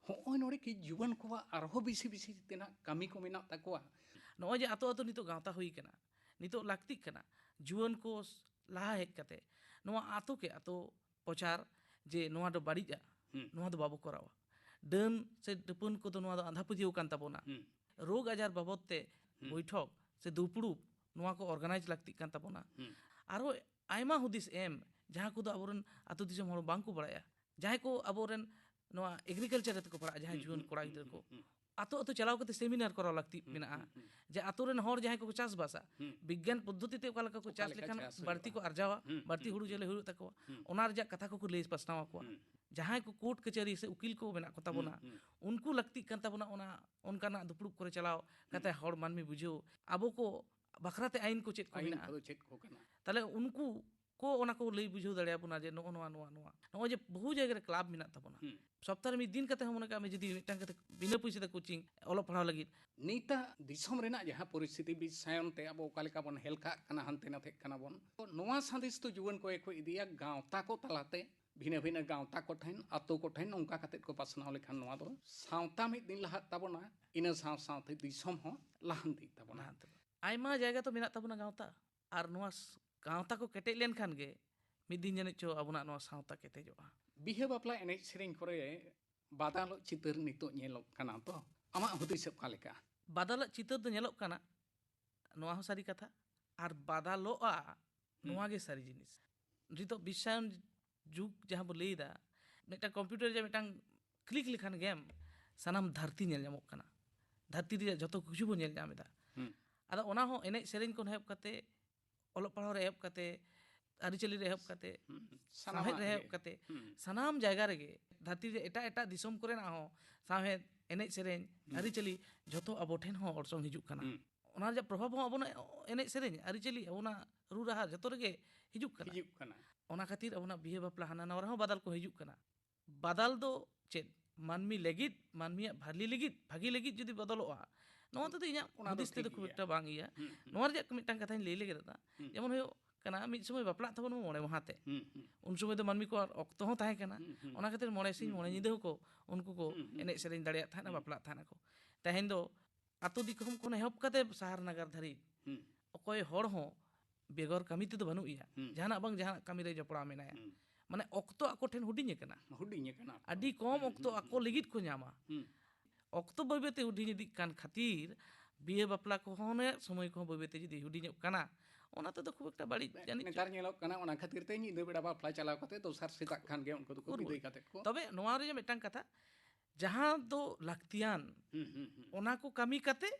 ᱦᱚᱸᱜᱼᱚᱭ ᱱᱚᱰᱮ ᱠᱤ ᱡᱩᱣᱟᱹᱱ ᱠᱚᱣᱟᱜ ᱟᱨᱦᱚᱸ ᱵᱮᱥᱤ ᱵᱮᱥᱤ ᱛᱮᱱᱟᱜ ᱠᱟᱹᱢᱤ ᱠᱚ ᱢᱮᱱᱟᱜ ᱛᱟᱠᱚᱣᱟ᱾ ᱱᱚᱜᱼᱚᱭ ᱡᱮ ᱟᱛᱳ ᱟᱛᱳ ᱱᱤᱛᱚᱜ ᱜᱟᱶᱛᱟ ᱦᱩᱭ ᱠᱟᱱᱟ, ᱱᱤᱛᱚᱜ ᱞᱟᱹᱠᱛᱤᱜ ᱠᱟᱱᱟ ᱡᱩᱣᱟᱹᱱ ᱠᱚ ᱞᱟᱦᱟ ᱦᱮᱡ ᱠᱟᱛᱮ ᱱᱚᱣᱟ ᱟᱛᱳ ᱠᱮ ᱟᱛᱳ ᱯᱨᱚᱪᱟᱨ ᱡᱮ ᱱᱚᱣᱟ ᱫᱚ ᱵᱟᱹᱲᱤᱡᱼᱟ, ᱦᱩᱸ᱾ ᱱᱚᱣᱟ ᱫᱚ ᱵᱟᱵᱚ ᱠᱚᱨᱟᱣᱟ᱾ ᱰᱟᱹᱱ ᱥᱮ ᱰᱟᱹᱯᱟᱹᱱ ᱠᱚᱫᱚ ᱱᱚᱣᱟ ᱫᱚ ᱟᱸᱫᱷᱟ ᱯᱟᱹᱛᱭᱟᱹᱣ ᱠᱟᱱ ᱛᱟᱵᱚᱱᱟ᱾ ᱦᱩᱸ᱾ ᱨᱳᱜᱽ ᱟᱡᱟᱨ ᱵᱟᱵᱚᱫ ᱛᱮ ᱦᱩᱸ᱾ ᱵᱳᱭᱴᱷᱚᱠ ᱥᱮ ᱫᱩᱯᱲᱩᱵ, ᱱᱚᱣᱟ ᱠᱚ ᱚᱨᱜᱟᱱᱟᱭᱤᱡᱽ ᱞᱟᱹᱠᱛᱤᱜ ᱠᱟᱱ ᱛᱟᱵᱚᱱᱟ᱾ ᱦᱩᱸ᱾ ᱟᱨᱚ ᱟᱭᱢᱟ ᱦᱩᱫᱤᱥ ᱮᱢ, ᱡᱟᱦᱟᱸ ᱠᱚᱫᱚ ᱟᱵᱚᱨᱮᱱ ᱟᱹᱛᱩ ᱫᱤᱥᱚᱢ ᱦᱚᱲ ᱵᱟᱝ ᱠᱚ ᱵᱟᱲᱟᱭᱟ᱾ ᱡᱟᱦᱟᱸᱭ ᱠᱚ ᱟᱵᱚᱨᱮᱱ ᱱᱚᱣᱟ ᱮᱜᱽᱨᱤᱠᱟᱞᱪᱟᱨ ᱨᱮ ᱠᱚ ᱯᱟᱲᱦᱟᱜᱼᱟ, ᱡᱟᱦᱟᱸᱭ ᱦᱩᱸ, ᱡᱩᱣᱟᱹᱱ ᱦᱩᱸ, ᱠᱚᱲᱟ ᱦᱩᱸ, ᱜᱤᱫᱽᱨᱟᱹ ᱦᱩᱸ, ᱠᱚ, ᱦᱩᱸ᱾ ᱟᱛᱳ ᱟᱛᱳ ᱪᱟᱞᱟᱣ ᱠᱟᱛᱮ ᱥᱮᱢᱤᱱᱟᱨ ᱠᱚᱨᱟᱣ ᱞᱟᱹᱠᱛᱤ ᱦᱩᱸ, ᱢᱮᱱᱟᱜᱼᱟ᱾ ᱦᱩᱸ, ᱦᱩᱸ᱾ ᱡᱮ ᱟᱛᱳ ᱨᱮᱱ ᱦᱚᱲ ᱡᱟᱦᱟᱸᱭ ᱠᱚᱠᱚ ᱪᱟᱥᱵᱟᱥᱟ, ᱦᱩᱸ᱾ ᱵᱤᱜᱽᱜᱟᱱ ᱯᱚᱫᱽᱫᱷᱚᱛᱤ ᱛᱮ ᱚᱠᱟ ᱞᱮᱠᱟ ᱠᱚ ᱚᱠᱟ ᱪᱟᱥ ᱞᱮᱠᱟ ᱞᱮᱠᱷᱟᱱ ᱪᱟᱥ ᱵᱟᱹᱲᱛᱤ ᱦᱩᱭᱩᱜᱼᱟ? ᱠᱚ ᱟᱨᱡᱟᱣᱟ, ᱦᱩᱸ, ᱵᱟᱹᱲᱛᱤ ᱦᱩᱸ, ᱦᱩᱲᱩ ᱦᱩᱸ᱾ ᱪᱟᱣᱞᱮ ᱦᱩᱭᱩᱜ ᱛᱟᱠᱚᱣᱟ, ᱦᱩᱸ᱾ ᱚᱱᱟ ᱨᱮᱭᱟᱜ ᱠᱟᱛᱷᱟ ᱠᱚᱠᱚ ᱞᱟᱹᱭ ᱯᱟᱥᱱᱟᱣ ᱟᱠᱚᱣᱟ᱾ ᱦᱩᱸ᱾ ᱡᱟᱦᱟᱸᱭ ᱠᱚ ᱠᱳᱨᱴ ᱠᱟᱹᱪᱷᱟᱹᱨᱤ ᱥᱮ ᱩᱠᱤᱞ ᱠᱚ ᱢᱮᱱᱟᱜ ᱠᱚ ᱛᱟᱵᱚᱱᱟ, ᱦᱩᱸ, ᱦᱩᱸ᱾ ᱩᱱᱠᱩ ᱞᱟᱹᱠᱛᱤᱜ ᱠᱟᱱ ᱛᱟᱵᱚᱱᱟ ᱚᱱᱟ, ᱚᱱᱠᱟᱱᱟᱜ ᱫᱩᱯᱲᱩᱵ ᱠᱚᱨᱮ ᱪᱟᱞᱟᱣ ᱠᱟᱛᱮ ᱦᱩᱸ᱾ ᱦᱚᱲ ᱢᱟᱹᱱᱢᱤ ᱵᱩᱡᱷᱟᱹᱣ, ᱟᱵᱚ ᱠᱚ ᱵᱟᱠᱷᱨᱟ ᱛᱮ ᱟᱹᱭᱤᱱ ᱠᱚ ᱪᱮᱫ ᱠᱚ ᱟᱹᱭᱤᱱ ᱢᱮᱱᱟᱜᱼᱟ? ᱠᱚᱫᱚ ᱪᱮᱫ ᱠᱚ ᱠᱟᱱᱟ? ᱛᱟᱦᱞᱮ ᱩᱱᱠᱩ ᱠᱚ ᱚᱱᱟ ᱠᱚ ᱞᱟᱹᱭ ᱵᱩᱡᱷᱟᱹᱣ ᱫᱟᱲᱮᱭᱟᱵᱚᱱᱟ ᱡᱮ ᱱᱚᱜᱼᱚ ᱱᱚᱣᱟ, ᱱᱚᱣᱟ, ᱱᱚᱣᱟ᱾ ᱱᱚᱜᱼᱚᱭ ᱡᱮ ᱵᱚᱦᱩ ᱡᱟᱭᱜᱟ ᱨᱮ ᱠᱞᱟᱵᱽ ᱢᱮᱱᱟᱜ ᱛᱟᱵᱚᱱᱟ, ᱦᱩᱸ᱾ ᱥᱚᱯᱛᱟᱦᱚ ᱨᱮ ᱢᱤᱫ ᱫᱤᱱ ᱠᱟᱛᱮ ᱦᱚᱸ ᱢᱚᱱᱮ ᱠᱟᱜ ᱢᱮ ᱡᱩᱫᱤ ᱢᱤᱫᱴᱟᱝ ᱠᱟᱛᱮ ᱵᱤᱱᱟᱹ ᱯᱩᱭᱥᱟᱹ ᱛᱮ ᱠᱳᱪᱤᱝ ᱚᱞᱚᱜ ᱯᱟᱲᱦᱟᱣ ᱞᱟᱹᱜᱤᱫ᱾ ᱱᱤᱛᱟᱜ ᱫᱤᱥᱚᱢ ᱨᱮᱱᱟᱜ ᱡᱟᱦᱟᱸ ᱯᱚᱨᱤᱥᱛᱷᱤᱛᱤ ᱵᱤᱥᱟᱭᱚᱱ ᱛᱮ ᱟᱵᱚ ᱚᱠᱟ ᱞᱮᱠᱟ ᱵᱚᱱ ᱦᱮᱞᱠᱟᱜ ᱠᱟᱱᱟ, ᱦᱟᱱᱛᱮ ᱱᱟᱛᱮᱜ ᱠᱟᱱᱟ ᱵᱚᱱ, ᱛᱚ ᱱᱚᱣᱟ ᱥᱟᱸᱫᱮᱥ ᱫᱚ ᱡᱩᱣᱟᱹᱱ ᱠᱚ ᱜᱮᱠᱚ ᱤᱫᱤᱭᱟ ᱜᱟᱶᱛᱟ ᱠᱚ ᱛᱟᱞᱟᱛᱮ, ᱵᱷᱤᱱᱟᱹ ᱵᱷᱤᱱᱟᱹ ᱜᱟᱶᱛᱟ ᱠᱚᱴᱷᱮᱱ, ᱟᱛᱳ ᱠᱚᱴᱷᱮᱱ ᱱᱚᱝᱠᱟ ᱠᱟᱛᱮ ᱠᱚ ᱯᱟᱥᱱᱟᱣ ᱞᱮᱠᱷᱟᱱ ᱱᱚᱣᱟ ᱫᱚ ᱥᱟᱶᱛᱟ ᱢᱤᱫ ᱫᱤᱱ ᱞᱟᱦᱟᱜ ᱛᱟᱵᱚᱱᱟ, ᱤᱱᱟᱹ ᱥᱟᱶ ᱥᱟᱶᱛᱮ ᱫᱤᱥᱚᱢ ᱦᱚᱸ ᱞᱟᱦᱟᱱᱛᱤᱜ ᱛᱟᱵᱚᱱᱟ᱾ ᱞᱟᱦᱟᱱᱛᱤ᱾ ᱟᱭᱢᱟ ᱡᱟᱭᱜᱟ ᱛᱚ ᱢᱮᱱᱟᱜ ᱛᱟᱵᱚᱱᱟ ᱜᱟᱶᱛᱟ, ᱟᱨ ᱱᱚᱣᱟ ᱥ-, ᱜᱟᱶᱛᱟ ᱠᱚ ᱠᱮᱴᱮᱡ ᱞᱮᱱᱠᱷᱟᱱ ᱜᱮ ᱢᱤᱫ ᱫᱤᱱ ᱡᱟᱹᱱᱤᱡ ᱪᱚ ᱟᱵᱚᱱᱟᱜ ᱱᱚᱣᱟ ᱥᱟᱶᱛᱟ ᱠᱮᱴᱮᱡᱚᱜᱼᱟ᱾ ᱵᱤᱦᱟᱹ ᱵᱟᱯᱞᱟ ᱮᱱᱮᱡ ᱥᱮᱨᱮᱧ ᱠᱚᱨᱮ ᱵᱟᱫᱟᱞᱚᱜ ᱪᱤᱛᱟᱹᱨ ᱱᱤᱛᱚᱜ ᱧᱮᱞᱚᱜ ᱠᱟᱱᱟ, ᱛᱚ ᱟᱢᱟᱜ ᱦᱩᱫᱤᱥ ᱚᱠᱟ ᱞᱮᱠᱟ? ᱵᱟᱫᱟᱞᱚᱜ ᱪᱤᱛᱟᱹᱨ ᱫᱚ ᱧᱮᱞᱚᱜ ᱠᱟᱱᱟ, ᱱᱚᱣᱟ ᱦᱚᱸ ᱥᱟᱹᱨᱤ ᱠᱟᱛᱷᱟ, ᱟᱨ ᱵᱟᱫᱟᱞᱚᱜᱼᱟ, ᱦᱩᱸ᱾ ᱱᱚᱣᱟ ᱜᱮ ᱥᱟᱹᱨᱤ ᱡᱤᱱᱤᱥ᱾ ᱱᱤᱛᱚᱜ ᱵᱤᱥᱥᱟᱭᱚᱱ ᱡᱩᱜᱽ ᱡᱟᱦᱟᱸ ᱵᱚ ᱞᱟᱹᱭᱫᱟ, ᱢᱤᱫᱴᱟᱝ ᱠᱚᱢᱯᱤᱭᱩᱴᱟᱨ ᱡᱮ ᱢᱤᱫᱴᱟᱝ ᱠᱞᱤᱠ ᱞᱮᱠᱷᱟᱱ ᱜᱮᱢ ᱥᱟᱱᱟᱢ ᱫᱷᱟᱹᱨᱛᱤ ᱧᱮᱞ ᱧᱟᱢᱚᱜ ᱠᱟᱱᱟ, ᱫᱷᱟᱹᱨᱛᱤ ᱨᱮᱭᱟᱜ ᱡᱚᱛᱚ ᱠᱤᱪᱷᱩ ᱵᱚᱱ ᱧᱮᱞ ᱧᱟᱢ ᱮᱫᱟ᱾ ᱦᱩᱸ᱾ ᱟᱫᱚ ᱚᱱᱟ ᱦᱚᱸ ᱮᱱᱮᱡ ᱥᱮᱨᱮᱧ ᱠᱷᱚᱱ ᱮᱦᱚᱵ ᱠᱟᱛᱮ, ᱚᱞᱚᱜ ᱯᱟᱲᱦᱟᱣ ᱨᱮ ᱮᱦᱚᱵ ᱠᱟᱛᱮ, ᱟᱹᱨᱤᱪᱟᱹᱞᱤ ᱨᱮ ᱮᱦᱚᱵ ᱠᱟᱛᱮ, ᱦᱩᱸ, ᱥᱟᱶᱦᱮᱫ ᱥᱟᱱᱟᱢᱟᱜ ᱨᱮ ᱮᱦᱚᱵ ᱜᱮ᱾ ᱠᱟᱛᱮ, ᱦᱩᱸ᱾ ᱥᱟᱱᱟᱢ ᱡᱟᱭᱜᱟ ᱨᱮᱜᱮ ᱫᱷᱟᱹᱨᱛᱤ ᱨᱮ ᱮᱴᱟᱜ ᱮᱴᱟᱜ ᱫᱤᱥᱚᱢ ᱠᱚᱨᱮᱱᱟᱜ ᱦᱚᱸ ᱥᱟᱶᱦᱮᱫ, ᱮᱱᱮᱡ ᱥᱮᱨᱮᱧ, ᱦᱩᱸ᱾ ᱟᱹᱨᱤᱪᱟᱹᱞᱤ ᱡᱷᱚᱛᱚ ᱟᱵᱚ ᱴᱷᱮᱱ ᱦᱚᱸ ᱚᱨᱥᱚᱝ ᱦᱤᱡᱩᱜ ᱠᱟᱱᱟ᱾ ᱦᱩᱸ᱾ ᱚᱱᱟ ᱨᱮᱭᱟᱜ ᱯᱨᱚᱵᱷᱟᱵᱽ ᱦᱚᱸ ᱟᱵᱚᱱᱟᱜ ᱮᱱᱮᱡ ᱥᱮᱨᱮᱧ, ᱟᱹᱨᱤᱪᱟᱹᱞᱤ, ᱟᱵᱚᱱᱟᱜ ᱨᱩ ᱨᱟᱦᱟ ᱡᱷᱚᱛᱚ ᱨᱮᱜᱮ ᱦᱤᱡᱩᱜ ᱠᱟᱱᱟ᱾ ᱦᱤᱡᱩᱜ ᱠᱟᱱᱟ᱾ ᱚᱱᱟ ᱠᱷᱟᱹᱛᱤᱨ ᱟᱵᱚᱱᱟᱜ ᱵᱤᱦᱟᱹ ᱵᱟᱯᱞᱟ ᱦᱟᱱᱟ ᱱᱟᱣᱟ ᱨᱮᱦᱚᱸ ᱵᱟᱫᱟᱞ ᱠᱚ ᱦᱤᱡᱩᱜ ᱠᱟᱱᱟ᱾ ᱵᱟᱫᱟᱞ ᱫᱚ ᱪᱮᱫ? ᱢᱟᱹᱱᱢᱤ ᱞᱟᱹᱜᱤᱫ, ᱢᱟᱹᱱᱢᱤᱭᱟᱜ ᱵᱷᱟᱹᱞᱤ ᱞᱟᱹᱜᱤᱫ, ᱵᱷᱟᱹᱜᱤ ᱞᱟᱹᱜᱤᱫ ᱡᱩᱫᱤ ᱵᱚᱫᱚᱞᱚᱜᱼᱟ, ᱱᱚᱣᱟ ᱛᱮᱫᱚ ᱤᱧᱟᱹᱜ ᱚᱱᱟ ᱫᱚ ᱦᱩᱫᱤᱥ ᱛᱮᱫᱚ ᱴᱷᱤᱠ ᱠᱷᱩᱵ ᱜᱮᱭᱟ᱾ ᱮᱠᱴᱟ ᱵᱟᱝ ᱤᱭᱟᱹ᱾ ᱦᱩᱸ, ᱦᱩᱸ᱾ ᱱᱚᱣᱟ ᱨᱮᱭᱟᱜ ᱢᱤᱫᱴᱟᱝ ᱠᱟᱛᱷᱟᱧ ᱞᱟᱹᱭ ᱞᱮᱜᱮ ᱫᱟᱫᱟ᱾ ᱦᱩᱸ᱾ ᱡᱮᱢᱚᱱ ᱦᱩᱭᱩᱜ ᱠᱟᱱᱟ, ᱢᱤᱫ ᱥᱚᱢᱚᱭ ᱵᱟᱯᱞᱟᱜ ᱛᱟᱵᱚᱱ ᱢᱚᱬᱮ ᱢᱟᱦᱟ ᱛᱮ᱾ ᱦᱩᱸ, ᱦᱩᱸ᱾ ᱩᱱ ᱥᱚᱢᱚᱭ ᱫᱚ ᱢᱟᱹᱱᱢᱤ ᱠᱚ ᱟᱨ ᱚᱠᱛᱚ ᱦᱚᱸ ᱛᱟᱦᱮᱸ ᱠᱟᱱᱟ᱾ ᱦᱩᱸ, ᱦᱩᱸ᱾ ᱚᱱᱟ ᱠᱷᱟᱹᱛᱤᱨ ᱢᱚᱬᱮ ᱥᱤᱧ ᱦᱩᱸ, ᱢᱚᱬᱮ ᱦᱩᱸ᱾ ᱧᱤᱫᱟᱹ ᱦᱚᱸᱠᱚ, ᱩᱱᱠᱩ ᱠᱚ ᱦᱩᱸ, ᱦᱩᱸ᱾ ᱮᱱᱮᱡ ᱥᱮᱨᱮᱧ ᱫᱟᱲᱮᱭᱟᱜ ᱛᱟᱦᱮᱸᱱᱟ, ᱦᱩᱸ᱾ ᱵᱟᱯᱞᱟᱜ ᱛᱟᱦᱮᱸᱱᱟ ᱠᱚ᱾ ᱛᱮᱦᱮᱧ ᱫᱚ ᱟᱹᱛᱩ ᱫᱤᱥᱚᱢ ᱠᱷᱚᱱ ᱮᱦᱚᱵ ᱠᱟᱛᱮ ᱥᱟᱦᱟᱨ ᱱᱟᱜᱟᱨ ᱫᱷᱟᱹᱨᱤᱡ ᱦᱩᱸ᱾ ᱚᱠᱚᱭ ᱦᱚᱲ ᱦᱚᱸ ᱵᱮᱜᱚᱨ ᱠᱟᱹᱢᱤ ᱛᱮᱫᱚ ᱵᱟᱹᱱᱩᱜ ᱮᱭᱟ᱾ ᱦᱩᱸ᱾ ᱡᱟᱦᱟᱱᱟᱜ ᱵᱟᱝ ᱡᱟᱦᱟᱱᱟᱜ ᱠᱟᱹᱢᱤ ᱨᱮ ᱡᱚᱯᱲᱟᱣ ᱢᱮᱱᱟᱭᱟ᱾ ᱦᱩᱸ᱾ ᱢᱟᱱᱮ ᱚᱠᱛᱚ ᱟᱠᱚ ᱴᱷᱮᱱ ᱦᱩᱰᱤᱧ ᱟᱠᱟᱱᱟ᱾ ᱦᱩᱰᱤᱧ ᱟᱠᱟᱱᱟ᱾ ᱟᱹᱰᱤ ᱠᱚᱢ ᱦᱩᱸ, ᱚᱠᱛᱚ ᱦᱩᱸ, ᱟᱠᱚ ᱦᱩᱸ᱾ ᱞᱟᱹᱜᱤᱫ ᱠᱚ ᱧᱟᱢᱟ᱾ ᱦᱩᱸ᱾ ᱚᱠᱛᱚ ᱵᱟᱹᱭ ᱵᱟᱹᱭᱛᱮ ᱦᱩᱰᱤᱧ ᱤᱫᱤᱜ ᱠᱟᱱ ᱠᱷᱟᱹᱛᱤᱨ ᱵᱤᱦᱟᱹ ᱵᱟᱯᱞᱟ ᱠᱚᱦᱚᱸ ᱥᱚᱢᱚᱭ ᱠᱚᱦᱚᱸ ᱵᱟᱹᱭ ᱵᱟᱹᱭᱛᱮ ᱡᱩᱫᱤ ᱦᱩᱰᱤᱧᱚᱜ ᱠᱟᱱᱟ, ᱚᱱᱟ ᱛᱮᱫᱚ ᱠᱷᱩᱵ ᱮᱠᱴᱟ ᱵᱟᱹᱲᱤᱡ ᱡᱟᱹᱱᱤᱡ ᱱᱮᱛᱟᱨ ᱪᱚᱝ᱾ ᱧᱮᱞᱚᱜ ᱠᱟᱱᱟ, ᱚᱱᱟ ᱠᱷᱟᱹᱛᱤᱨ ᱛᱮ ᱧᱤᱫᱟᱹ ᱵᱮᱲᱟ ᱵᱟᱯᱞᱟ ᱪᱟᱞᱟᱣ ᱠᱟᱛᱮ ᱫᱚᱥᱟᱨ ᱥᱮᱛᱟᱜ ᱠᱷᱟᱱ ᱜᱮ ᱩᱱᱠᱩ ᱫᱚᱠᱚ ᱩᱠᱩᱨ ᱵᱤᱫᱟᱹᱭ ᱠᱟᱛᱮ ᱠᱚ ᱛᱚᱵᱮ ᱱᱚᱣᱟ ᱨᱮ ᱢᱤᱫᱴᱟᱝ ᱠᱟᱛᱷᱟ, ᱡᱟᱦᱟᱸ ᱫᱚ ᱞᱟᱹᱠᱛᱤᱭᱟᱱ, ᱦᱩᱸ, ᱦᱩᱸ, ᱦᱩᱸ᱾ ᱚᱱᱟ ᱠᱚ ᱠᱟᱹᱢᱤ ᱠᱟᱛᱮ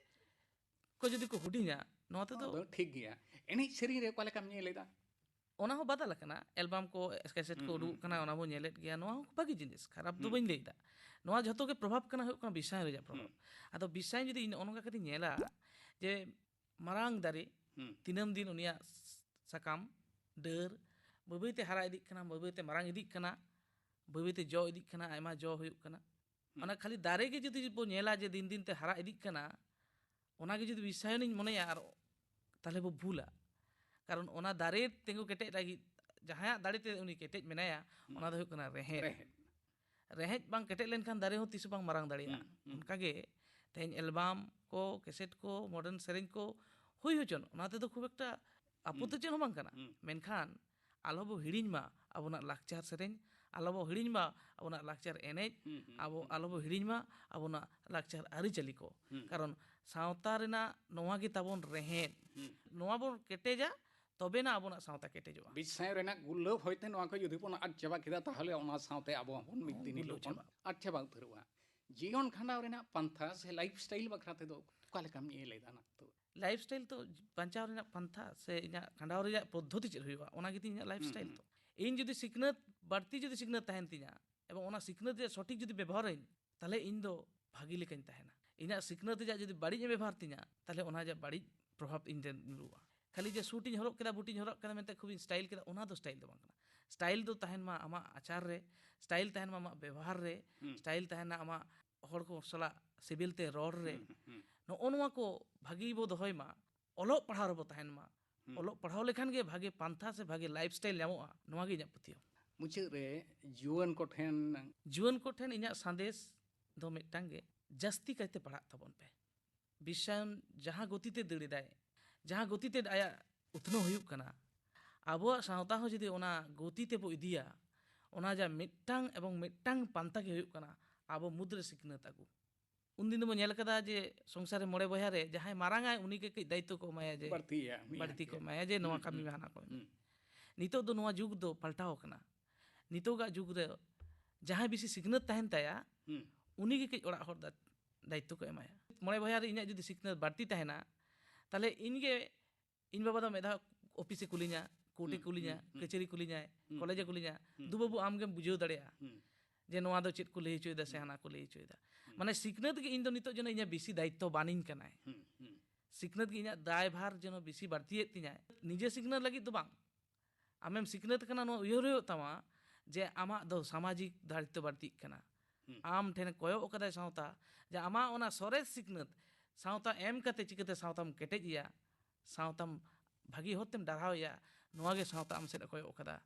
ᱠᱚ ᱡᱩᱫᱤ ᱠᱚ ᱦᱩᱰᱤᱧᱟ, ᱱᱚᱣᱟ ᱛᱮᱫᱚ ᱚᱱᱟ ᱫᱚ ᱴᱷᱤᱠ ᱜᱮᱭᱟ᱾ ᱮᱱᱮᱡ ᱥᱮᱨᱮᱧ ᱨᱮ ᱚᱠᱟ ᱞᱮᱠᱟᱢ ᱧᱮᱞ ᱮᱫᱟ? ᱚᱱᱟ ᱦᱚᱸ ᱵᱟᱫᱟᱞ ᱟᱠᱟᱱᱟ, ᱮᱞᱵᱟᱢ ᱠᱚ, ᱠᱮᱥᱮᱴ ᱠᱚ ᱦᱩᱸ, ᱩᱰᱩᱠᱚᱜ ᱦᱩᱸ, ᱠᱟᱱᱟ, ᱦᱩᱸ᱾ ᱚᱱᱟ ᱵᱚᱱ ᱧᱮᱞᱮᱫ ᱜᱮᱭᱟ, ᱱᱚᱣᱟ ᱦᱚᱸ ᱵᱷᱟᱹᱜᱤ ᱡᱤᱱᱤᱥ, ᱠᱷᱟᱨᱟᱯ ᱫᱚ ᱦᱩᱸ᱾ ᱵᱟᱹᱧ ᱞᱟᱹᱭᱫᱟ᱾ ᱱᱚᱣᱟ ᱡᱷᱚᱛᱚ ᱜᱮ ᱯᱨᱚᱵᱷᱟᱵᱽ ᱠᱟᱱᱟ, ᱦᱩᱭᱩᱜ ᱠᱟᱱᱟ ᱵᱤᱥᱟᱭ ᱨᱮᱭᱟᱜ ᱯᱨᱚᱵᱷᱟᱵᱽ᱾ ᱦᱩᱸ᱾ ᱟᱫᱚ ᱵᱤᱥᱟᱭ ᱡᱩᱫᱤ ᱤᱧ ᱱᱚᱜᱼᱚ ᱱᱚᱝᱠᱟ ᱠᱟᱛᱮᱧ ᱧᱮᱞᱟ ᱡᱮ ᱢᱟᱨᱟᱝ ᱫᱟᱨᱮ ᱦᱩᱸ᱾ ᱫᱤᱱᱟᱹᱢ ᱫᱤᱱ ᱩᱱᱤᱭᱟᱜ ᱥᱟᱠᱟᱢ, ᱰᱟᱹᱨ, ᱵᱟᱹᱭ ᱵᱟᱹᱭᱛᱮ ᱦᱟᱨᱟ ᱤᱫᱤᱜ ᱠᱟᱱᱟ, ᱵᱟᱹᱭ ᱵᱟᱹᱭᱛᱮ ᱢᱟᱨᱟᱝ ᱤᱫᱤᱜ ᱠᱟᱱᱟ, ᱵᱟᱹᱭ ᱵᱟᱹᱭᱛᱮ ᱡᱚ ᱤᱫᱤᱜ ᱠᱟᱱᱟ, ᱟᱭᱢᱟ ᱡᱚ ᱦᱩᱭᱩᱜ ᱠᱟᱱᱟ᱾ ᱚᱱᱟ ᱠᱷᱟᱹᱞᱤ ᱫᱟᱨᱮ ᱜᱮ ᱡᱩᱫᱤ ᱵᱚ ᱧᱮᱞᱟ ᱡᱮ ᱫᱤᱱ ᱫᱤᱱ ᱛᱮ ᱦᱟᱨᱟ ᱤᱫᱤᱜ ᱠᱟᱱᱟ, ᱚᱱᱟ ᱜᱮ ᱡᱩᱫᱤ ᱵᱤᱥᱥᱟᱭᱚᱱᱤᱧ ᱢᱚᱱᱮᱭᱟ, ᱟᱨ ᱛᱟᱦᱚᱞᱮ ᱵᱚ ᱵᱷᱩᱞᱟ᱾ ᱠᱟᱨᱚᱱ ᱚᱱᱟ ᱫᱟᱨᱮ ᱛᱤᱸᱜᱩ ᱠᱮᱴᱮᱡ ᱞᱟᱹᱜᱤᱫ ᱡᱟᱦᱟᱸᱭᱟᱜ ᱫᱟᱲᱮ ᱛᱮ ᱩᱱᱤ ᱠᱮᱴᱮᱡ ᱢᱮᱱᱟᱭᱟ, ᱚᱱᱟ ᱫᱚ ᱦᱩᱭᱩᱜ ᱠᱟᱱᱟ ᱨᱮᱦᱮᱫ᱾ ᱨᱮᱦᱮᱫ᱾ ᱨᱮᱦᱮᱫ ᱵᱟᱝ ᱠᱮᱴᱮᱡ ᱞᱮᱱᱠᱷᱟᱱ ᱫᱟᱨᱮ ᱦᱚᱸ ᱛᱤᱥ ᱦᱚᱸ ᱵᱟᱝ ᱢᱟᱨᱟᱝ ᱫᱟᱲᱮᱭᱟᱜᱼᱟ᱾ ᱦᱩᱸ, ᱦᱩᱸ᱾ ᱚᱱᱠᱟᱜᱮ ᱛᱮᱦᱮᱧ ᱮᱞᱵᱟᱢ ᱠᱚ, ᱠᱮᱥᱮᱴ ᱠᱚ, ᱢᱚᱰᱟᱨᱱ ᱥᱮᱨᱮᱧ ᱠᱚ ᱦᱩᱭ ᱦᱚᱪᱚᱱ, ᱚᱱᱟ ᱛᱮᱫᱚ ᱠᱷᱩᱵ ᱮᱠᱴᱟ ᱟᱯᱚᱛᱛᱤ ᱦᱩᱸ᱾ ᱪᱮᱫ ᱦᱚᱸ ᱵᱟᱝ ᱠᱟᱱᱟ᱾ ᱦᱩᱸ᱾ ᱢᱮᱱᱠᱷᱟᱱ ᱟᱞᱚ ᱵᱚ ᱦᱤᱲᱤᱧ ᱢᱟ ᱟᱵᱚᱱᱟᱜ ᱞᱟᱠᱪᱟᱨ ᱥᱮᱨᱮᱧ, ᱟᱞᱚ ᱵᱚ ᱦᱤᱲᱤᱧ ᱢᱟ ᱟᱵᱚᱱᱟᱜ ᱞᱟᱠᱪᱟᱨ ᱮᱱᱮᱡ, ᱦᱩᱸ, ᱦᱩᱸ, ᱟᱵᱚ ᱦᱩᱸ᱾ ᱟᱞᱚ ᱵᱚ ᱦᱤᱲᱤᱧ ᱢᱟ ᱟᱵᱚᱱᱟᱜ ᱞᱟᱠᱪᱟᱨ ᱟᱹᱨᱤᱪᱟᱹᱞᱤ ᱠᱚ᱾ ᱦᱩᱸ᱾ ᱠᱟᱨᱚᱱ ᱥᱟᱶᱛᱟ ᱨᱮᱱᱟᱜ ᱱᱚᱣᱟ ᱜᱮ ᱛᱟᱵᱚᱱ ᱨᱮᱦᱮᱫ᱾ ᱦᱩᱸ᱾ ᱱᱚᱣᱟ ᱵᱚᱱ ᱠᱮᱴᱮᱡᱟ, ᱛᱚᱵᱮᱱᱟ ᱟᱵᱚᱱᱟᱜ ᱥᱟᱶᱛᱟ ᱠᱮᱴᱮᱡᱚᱜᱼᱟ᱾ ᱵᱤᱥᱥᱟᱭᱚᱱ ᱨᱮᱱᱟᱜ ᱜᱩᱨᱞᱟᱹᱵ ᱦᱚᱭᱛᱮ ᱱᱚᱣᱟ ᱠᱚ ᱡᱩᱫᱤ ᱵᱚᱱ ᱟᱫ ᱪᱟᱵᱟ ᱠᱮᱫᱟ, ᱛᱟᱦᱚᱞᱮ ᱚᱱᱟ ᱥᱟᱶᱛᱮ ᱟᱵᱚ ᱦᱚᱸᱵᱚᱱ ᱢᱤᱫ ᱫᱤᱱ ᱜᱩᱨᱞᱟᱹᱣ ᱦᱤᱞᱳᱜ ᱵᱚᱱ ᱪᱟᱵᱟᱜᱼᱟ᱾ ᱟᱫ ᱪᱟᱵᱟ ᱩᱛᱟᱹᱨᱚᱜᱼᱟ᱾ ᱡᱤᱭᱚᱱ ᱠᱷᱟᱸᱰᱟᱣ ᱨᱮᱱᱟᱜ ᱯᱟᱱᱛᱷᱟ ᱥᱮ ᱞᱟᱭᱤᱯᱷ ᱥᱴᱟᱭᱤᱞ ᱵᱟᱠᱷᱨᱟ ᱛᱮᱫᱚ ᱚᱠᱟ ᱞᱮᱠᱟᱢ ᱤᱭᱟᱹ ᱞᱮᱫᱟ ᱱᱟᱜ ᱛᱚ? ᱞᱟᱭᱤᱯᱷ ᱥᱴᱟᱭᱤᱞ ᱛᱚ ᱵᱟᱧᱪᱟᱣ ᱨᱮᱱᱟᱜ ᱯᱟᱱᱛᱷᱟ ᱥᱮ ᱤᱧᱟᱹᱜ ᱠᱷᱟᱸᱰᱟᱣ ᱨᱮᱭᱟᱜ ᱯᱚᱫᱽᱫᱷᱚᱛᱤ ᱪᱮᱫ ᱦᱩᱭᱩᱜᱼᱟ, ᱚᱱᱟ ᱜᱮᱛᱤᱧ ᱤᱧᱟᱹᱜ ᱞᱟᱭᱤᱯᱷ ᱦᱩᱸ, ᱥᱴᱟᱭᱤᱞ ᱦᱩᱸ᱾ ᱛᱚ᱾ ᱤᱧ ᱡᱩᱫᱤ ᱥᱤᱠᱷᱱᱟᱹᱛ, ᱵᱟᱹᱲᱛᱤ ᱡᱩᱫᱤ ᱥᱤᱠᱷᱱᱟᱹᱛ ᱛᱟᱦᱮᱱ ᱛᱤᱧᱟ ᱮᱵᱚᱝ ᱚᱱᱟ ᱥᱤᱠᱷᱱᱟᱹᱛ ᱨᱮᱭᱟᱜ ᱥᱚᱴᱷᱤᱠ ᱡᱩᱫᱤ ᱵᱮᱵᱚᱦᱟᱨᱟᱹᱧ, ᱛᱟᱦᱚᱞᱮ ᱤᱧ ᱫᱚ ᱵᱷᱟᱹᱜᱤ ᱞᱮᱠᱟᱧ ᱛᱟᱦᱮᱱᱟ᱾ ᱤᱧᱟᱹᱜ ᱥᱤᱠᱷᱱᱟᱹᱛ ᱨᱮᱭᱟᱜ ᱡᱩᱫᱤ ᱵᱟᱹᱲᱤᱡ ᱮ ᱵᱮᱵᱚᱦᱟᱨ ᱛᱤᱧᱟ, ᱛᱟᱦᱚᱞᱮ ᱚᱱᱟ ᱨᱮᱭᱟᱜ ᱵᱟᱹᱲᱤᱡ ᱯᱨᱚᱵᱷᱟᱵᱽ ᱤᱧ ᱴᱷᱮᱱ ᱧᱩᱨᱩᱜᱼᱟ᱾ ᱠᱷᱟᱹᱞᱤ ᱡᱮ ᱥᱩᱴ ᱤᱧ ᱦᱚᱨᱚᱜ ᱠᱮᱫᱟ, ᱵᱩᱴ ᱤᱧ ᱦᱚᱨᱚᱜ ᱠᱮᱫᱟ ᱢᱮᱱᱛᱮ ᱠᱷᱩᱵ ᱤᱧ ᱥᱴᱟᱭᱤᱞ ᱠᱮᱫᱟ, ᱚᱱᱟ ᱫᱚ ᱥᱴᱟᱭᱤᱞ ᱫᱚ ᱵᱟᱝ ᱠᱟᱱᱟ᱾ ᱥᱴᱟᱭᱤᱞ ᱫᱚ ᱛᱟᱦᱮᱱ ᱢᱟ ᱟᱢᱟᱜ ᱟᱪᱟᱨ ᱨᱮ, ᱥᱴᱟᱭᱤᱞ ᱛᱟᱦᱮᱱ ᱢᱟ ᱟᱢᱟᱜ ᱵᱮᱵᱚᱦᱟᱨ ᱨᱮ, ᱦᱩᱸ᱾ ᱥᱴᱟᱭᱤᱞ ᱛᱟᱦᱮᱱᱟ ᱟᱢᱟᱜ ᱦᱚᱲ ᱠᱚ ᱥᱟᱞᱟᱜ ᱥᱤᱵᱤᱞ ᱛᱮ ᱨᱚᱲ ᱨᱮ᱾ ᱦᱩᱸ, ᱦᱩᱸ᱾ ᱱᱚᱜᱼᱚ ᱱᱚᱣᱟ ᱠᱚ ᱵᱷᱟᱹᱜᱤ ᱵᱚ ᱫᱚᱦᱚᱭ ᱢᱟ᱾ ᱚᱞᱚᱜ ᱯᱟᱲᱦᱟᱣ ᱨᱮᱵᱚ ᱛᱟᱦᱮᱱ ᱢᱟ᱾ ᱦᱩᱸ᱾ ᱚᱞᱚᱜ ᱯᱟᱲᱦᱟᱣ ᱞᱮᱠᱷᱟᱱ ᱜᱮ ᱵᱷᱟᱜᱮ ᱯᱟᱱᱛᱷᱟ ᱥᱮ ᱵᱷᱟᱜᱮ ᱞᱟᱭᱤᱯᱷ ᱥᱴᱟᱭᱤᱞ ᱧᱟᱢᱚᱜᱼᱟ, ᱱᱚᱣᱟ ᱜᱮ ᱤᱧᱟᱹᱜ ᱯᱟᱹᱛᱭᱟᱹᱣ᱾ ᱢᱩᱪᱟᱹᱫ ᱨᱮ ᱡᱩᱣᱟᱹᱱ ᱠᱚᱴᱷᱮᱱ ᱡᱩᱣᱟᱹᱱ ᱠᱚᱴᱷᱮᱱ ᱤᱧᱟᱹᱜ ᱥᱟᱸᱫᱮᱥ ᱫᱚ ᱢᱤᱫᱴᱟᱝ ᱜᱮ, ᱡᱟᱹᱥᱛᱤ ᱠᱟᱭᱛᱮ ᱯᱟᱲᱦᱟᱜ ᱛᱟᱵᱚᱱ ᱯᱮ᱾ ᱵᱤᱥᱥᱟᱭᱚᱱ ᱡᱟᱦᱟᱸ ᱜᱚᱛᱤ ᱛᱮ ᱫᱟᱹᱲ ᱮᱫᱟᱭ, ᱡᱟᱦᱟᱸ ᱜᱚᱛᱤ ᱛᱮ ᱟᱭᱟᱜ ᱩᱛᱱᱟᱹᱣ ᱦᱩᱭᱩᱜ ᱠᱟᱱᱟ, ᱟᱵᱚᱣᱟᱜ ᱥᱟᱶᱛᱟ ᱦᱚᱸ ᱡᱩᱫᱤ ᱚᱱᱟ ᱜᱚᱛᱤ ᱛᱮᱵᱚ ᱤᱫᱤᱭᱟ, ᱚᱱᱟ ᱡᱟ ᱢᱤᱫᱴᱟᱝ ᱮᱵᱚᱝ ᱢᱤᱫᱴᱟᱝ ᱯᱟᱱᱛᱷᱟ ᱜᱮ ᱦᱩᱭᱩᱜ ᱠᱟᱱᱟ ᱟᱵᱚ ᱢᱩᱫᱽᱨᱮ ᱥᱤᱠᱷᱱᱟᱹᱛ ᱟᱹᱜᱩ᱾ ᱩᱱᱫᱤᱱ ᱫᱚᱵᱚ ᱧᱮᱞ ᱠᱟᱫᱟ ᱡᱮ ᱥᱚᱝᱥᱟᱨ ᱨᱮ ᱢᱚᱬᱮ ᱵᱚᱭᱦᱟ ᱨᱮ ᱡᱟᱦᱟᱸᱭ ᱢᱟᱨᱟᱝ ᱟᱭ, ᱩᱱᱤ ᱜᱮ ᱠᱟᱹᱡ ᱫᱟᱭᱤᱛᱛᱚ ᱠᱚ ᱮᱢᱟᱭᱟ ᱡᱮ ᱵᱟᱹᱲᱛᱤᱭᱟ, ᱩᱱᱤ ᱵᱟᱹᱲᱛᱤ ᱠᱚ ᱦᱟᱹᱴᱤᱧᱟ᱾ ᱮᱢᱟᱭᱟ ᱡᱮ ᱱᱚᱣᱟ ᱦᱩᱸ, ᱠᱟᱹᱢᱤ ᱦᱩᱸ, ᱢᱮ, ᱦᱟᱱᱟ ᱠᱟᱹᱢᱤ ᱢᱮ᱾ ᱦᱩᱸ᱾ ᱱᱤᱛᱚᱜ ᱫᱚ ᱱᱚᱣᱟ ᱡᱩᱜᱽ ᱫᱚ ᱯᱟᱞᱴᱟᱣ ᱟᱠᱟᱱᱟ᱾ ᱱᱤᱛᱚᱜᱟᱜ ᱡᱩᱜᱽ ᱨᱮ ᱡᱟᱦᱟᱸᱭ ᱵᱮᱥᱤ ᱥᱤᱠᱷᱱᱟᱹᱛ ᱛᱟᱦᱮᱱ ᱛᱟᱭᱟ, ᱦᱩᱸ᱾ ᱩᱱᱤ ᱜᱮ ᱠᱟᱹᱡ ᱚᱲᱟᱜ ᱦᱚᱲ ᱫᱟ-, ᱫᱟᱭᱤᱛᱛᱚ ᱠᱚ ᱮᱢᱟᱭᱟ᱾ ᱢᱚᱬᱮ ᱵᱚᱭᱦᱟ ᱨᱮ ᱤᱧᱟᱹᱜ ᱡᱩᱫᱤ ᱥᱤᱠᱷᱱᱟᱹᱛ ᱵᱟᱹᱲᱛᱤ ᱛᱟᱦᱮᱱᱟ, ᱛᱟᱦᱞᱮ ᱤᱧ ᱜᱮ, ᱤᱧ ᱵᱟᱵᱟ ᱫᱚ ᱢᱤᱫ ᱫᱷᱟᱣ ᱚᱯᱷᱤᱥᱮ ᱠᱩᱞᱤᱧᱟ, ᱠᱳᱨᱴᱮ ᱦᱩᱸ, ᱠᱩᱞᱤᱧᱟ, ᱦᱩᱸ, ᱦᱩᱸ᱾ ᱠᱟᱹᱪᱷᱟᱹᱨᱤ ᱠᱩᱞᱤᱧᱟᱭ, ᱦᱩᱸ᱾ ᱠᱚᱞᱮᱡᱮ ᱠᱩᱞᱤᱧᱟ, ᱦᱩᱸ᱾ "ᱫᱩ ᱵᱟᱹᱵᱩ, ᱟᱢ ᱜᱮᱢ ᱵᱩᱡᱷᱟᱹᱣ ᱫᱟᱲᱮᱭᱟᱜᱼᱟ ᱦᱩᱸ᱾ ᱡᱮ ᱱᱚᱣᱟ ᱫᱚ ᱪᱮᱫ ᱠᱚ ᱞᱟᱹᱭ ᱦᱚᱪᱚᱭᱮᱫᱟ ᱥᱮ ᱦᱩᱸ᱾ ᱦᱟᱱᱟ ᱠᱚ ᱞᱟᱹᱭ ᱦᱚᱪᱚᱭᱮᱫᱟ?" ᱦᱩᱸ᱾ ᱢᱟᱱᱮ ᱥᱤᱠᱷᱱᱟᱹᱛ ᱜᱮ ᱤᱧ ᱫᱚ ᱱᱤᱛᱚᱜ ᱡᱮᱱᱚ ᱤᱧᱟᱹᱜ ᱵᱮᱥᱤ ᱫᱟᱭᱤᱛᱛᱚ ᱵᱟᱱᱤᱧ ᱠᱟᱱᱟᱭ᱾ ᱦᱩᱸ, ᱦᱩᱸ᱾ ᱥᱤᱠᱷᱱᱟᱹᱛ ᱜᱮ ᱤᱧᱟᱹᱜ ᱫᱟᱭᱵᱷᱟᱨ ᱡᱮᱱᱚ ᱵᱮᱥᱤ ᱵᱟᱹᱲᱛᱤᱭᱮᱫ ᱛᱤᱧᱟᱭ᱾ ᱱᱤᱡᱮ ᱥᱤᱠᱷᱱᱟᱹᱛ ᱞᱟᱹᱜᱤᱫ ᱫᱚ ᱵᱟᱝ, ᱟᱢᱮᱢ ᱥᱤᱠᱷᱱᱟᱹᱛ ᱠᱟᱱᱟ, ᱱᱚᱣᱟ ᱩᱭᱦᱟᱹᱨ ᱦᱩᱭᱩᱜ ᱛᱟᱢᱟ ᱡᱮ ᱟᱢᱟᱜ ᱫᱚ ᱥᱟᱢᱟᱡᱤᱠ ᱫᱟᱲᱮ ᱛᱮ ᱵᱟᱹᱲᱛᱤᱜ ᱠᱟᱱᱟ᱾ ᱦᱩᱸ᱾ ᱟᱢ ᱴᱷᱮᱱ ᱠᱚᱭᱚᱜ ᱠᱟᱫᱟᱭ ᱥᱟᱶᱛᱟ, ᱡᱮ ᱟᱢᱟᱜ ᱚᱱᱟ ᱥᱚᱨᱮᱥ ᱥᱤᱠᱷᱱᱟᱹᱛ ᱥᱟᱶᱛᱟ ᱮᱢ ᱠᱟᱛᱮ ᱪᱤᱠᱟᱹᱛᱮ ᱥᱟᱶᱛᱟᱢ ᱠᱮᱴᱮᱡ ᱮᱭᱟ, ᱥᱟᱶᱛᱟᱢ ᱵᱷᱟᱹᱜᱤ ᱦᱚᱨ ᱛᱮᱢ ᱰᱟᱨᱦᱟᱣ ᱮᱭᱟ, ᱱᱚᱣᱟ ᱜᱮ ᱥᱟᱶᱛᱟ ᱟᱢ ᱥᱮᱫ ᱮ ᱠᱚᱭᱚᱜ ᱠᱟᱫᱟ᱾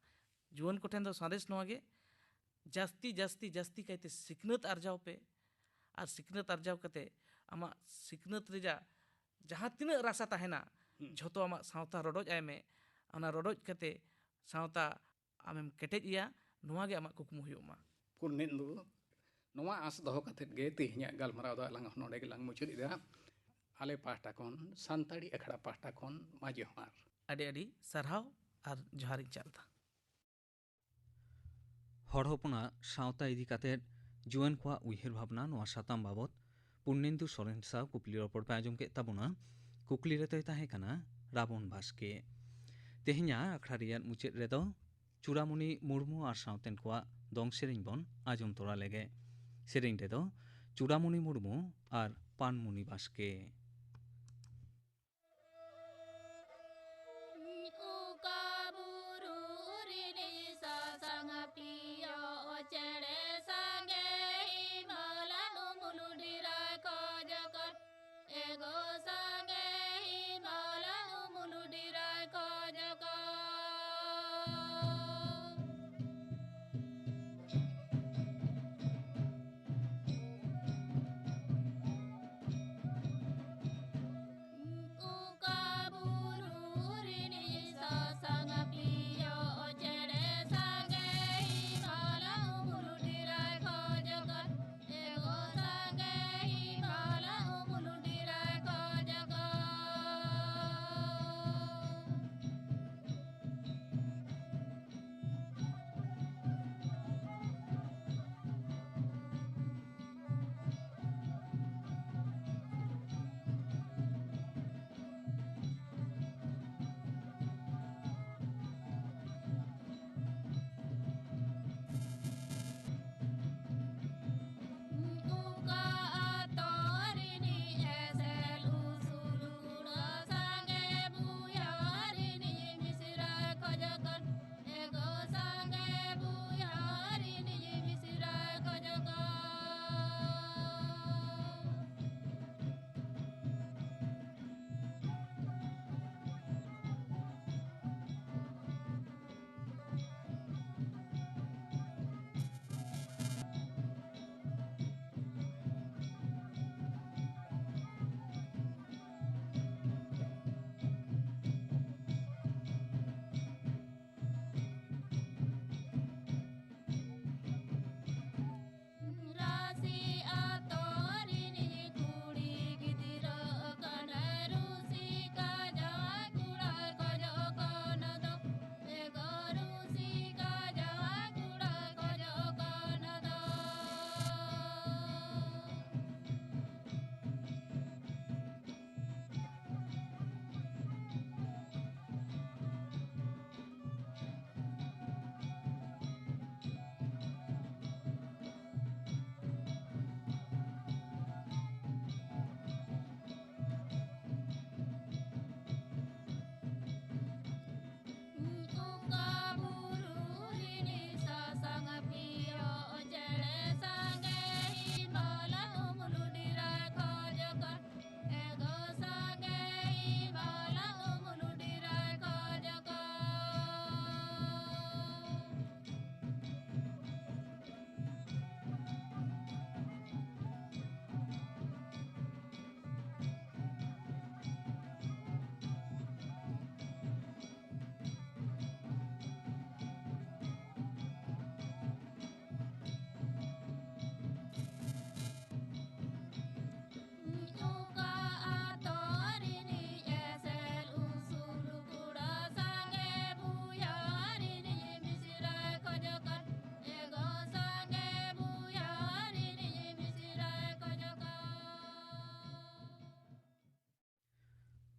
ᱡᱩᱣᱟᱹᱱ ᱠᱚᱴᱷᱮᱱ ᱫᱚ ᱥᱟᱸᱫᱮᱥ ᱱᱚᱣᱟ ᱜᱮ, ᱡᱟᱹᱥᱛᱤ, ᱡᱟᱹᱥᱛᱤ, ᱡᱟᱹᱥᱛᱤ ᱠᱟᱭᱛᱮ ᱥᱤᱠᱷᱱᱟᱹᱛ ᱟᱨᱡᱟᱣ ᱯᱮ᱾ ᱟᱨ ᱥᱤᱠᱷᱱᱟᱹᱛ ᱟᱨᱡᱟᱣ ᱠᱟᱛᱮ ᱟᱢᱟᱜ ᱥᱤᱠᱷᱱᱟᱹᱛ ᱨᱮᱭᱟᱜ ᱡᱟᱦᱟᱸ ᱛᱤᱱᱟᱹᱜ ᱨᱟᱥᱟ ᱛᱟᱦᱮᱱᱟ, ᱦᱩᱸ᱾ ᱡᱷᱚᱛᱚ ᱟᱢᱟᱜ ᱥᱟᱶᱛᱟ ᱨᱚᱰᱚᱡ ᱟᱭ ᱢᱮ᱾ ᱚᱱᱟ ᱨᱚᱰᱚᱡ ᱠᱟᱛᱮ ᱥᱟᱶᱛᱟ ᱟᱢᱮᱢ ᱠᱮᱴᱮᱡ ᱮᱭᱟ, ᱱᱚᱣᱟ ᱜᱮ ᱟᱢᱟᱜ ᱠᱩᱠᱢᱩ ᱦᱩᱭᱩᱜ ᱢᱟ᱾ ᱯᱩᱨᱱᱮᱱᱫᱩ, ᱱᱚᱣᱟ ᱟᱸᱥ ᱫᱚᱦᱚ ᱠᱟᱛᱮᱫ ᱜᱮ ᱛᱮᱦᱮᱧᱟᱜ ᱜᱟᱞᱢᱟᱨᱟᱣ ᱫᱚ ᱟᱞᱟᱝ ᱱᱚᱰᱮ ᱜᱮᱞᱟᱝ ᱢᱩᱪᱟᱹᱫ ᱮᱫᱟ᱾ ᱟᱞᱮ ᱯᱟᱦᱴᱟ ᱠᱷᱚᱱ, ᱥᱟᱱᱛᱟᱲᱤ ᱟᱠᱷᱲᱟ ᱯᱟᱦᱴᱟ ᱠᱷᱚᱱ, ᱢᱟ ᱡᱚᱦᱟᱨ᱾ ᱟᱹᱰᱤ ᱟᱹᱰᱤ ᱥᱟᱨᱦᱟᱣ ᱟᱨ ᱡᱚᱦᱟᱨᱤᱧ ᱪᱟᱞ ᱮᱫᱟ᱾ ᱦᱚᱲ ᱦᱚᱯᱚᱱᱟᱜ ᱥᱟᱶᱛᱟ ᱤᱫᱤ ᱠᱟᱛᱮᱫ ᱡᱩᱣᱟᱹᱱ ᱠᱚᱣᱟᱜ ᱩᱭᱦᱟᱹᱨ ᱵᱷᱟᱵᱽᱱᱟ, ᱱᱚᱣᱟ ᱥᱟᱛᱟᱢ ᱵᱟᱵᱚᱛ ᱯᱩᱨᱱᱮᱱᱫᱩ ᱥᱚᱨᱮᱱ ᱥᱟᱶ ᱠᱩᱠᱞᱤ ᱨᱚᱯᱚᱲ ᱯᱮ ᱟᱸᱡᱚᱢ ᱠᱮᱫ ᱛᱟᱵᱚᱱᱟ᱾ ᱠᱩᱠᱞᱤ ᱨᱮᱫᱚᱭ ᱛᱟᱦᱮᱸ ᱠᱟᱱᱟ ᱨᱟᱵᱚᱱ ᱵᱟᱥᱠᱮ᱾ ᱛᱮᱦᱮᱧᱟᱜ ᱟᱠᱷᱲᱟ ᱨᱮᱭᱟᱜ ᱢᱩᱪᱟᱹᱫ ᱨᱮᱫᱚ ᱪᱩᱲᱟᱢᱩᱱᱤ ᱢᱩᱨᱢᱩ ᱟᱨ ᱥᱟᱶᱛᱮᱱ ᱠᱚᱣᱟᱜ ᱫᱚᱝ ᱥᱮᱨᱮᱧ ᱵᱚᱱ ᱟᱸᱡᱚᱢ ᱛᱚᱨᱟ ᱞᱮᱜᱮ᱾ ᱥᱮᱨᱮᱧ ᱨᱮᱫᱚ ᱪᱩᱲᱟᱢᱩᱱᱤ ᱢᱩᱨᱢᱩ ᱟᱨ ᱯᱟᱱᱢᱩᱱᱤ ᱵᱟᱥᱠᱮ᱾ ᱚᱠᱟ ᱵᱩᱨᱩ ᱨᱤᱱᱤᱡ ᱥᱟᱥᱟᱝ ᱯᱤᱭᱳ ᱪᱮᱬᱮ ᱥᱟᱸᱜᱮ ᱦᱤᱢᱟᱞᱟᱱ ᱩᱢᱩᱞ ᱰᱤᱨᱟᱭ ᱠᱷᱚᱡᱚᱜ ᱠᱟᱱ᱾ ᱮᱜᱳ ᱥᱟᱸᱜᱮ ᱦᱤᱢᱟᱞᱟᱱ ᱩᱢᱩᱞ ᱰᱤᱨᱟᱭ ᱠᱷᱚᱡᱚᱜ ᱠᱟᱱ᱾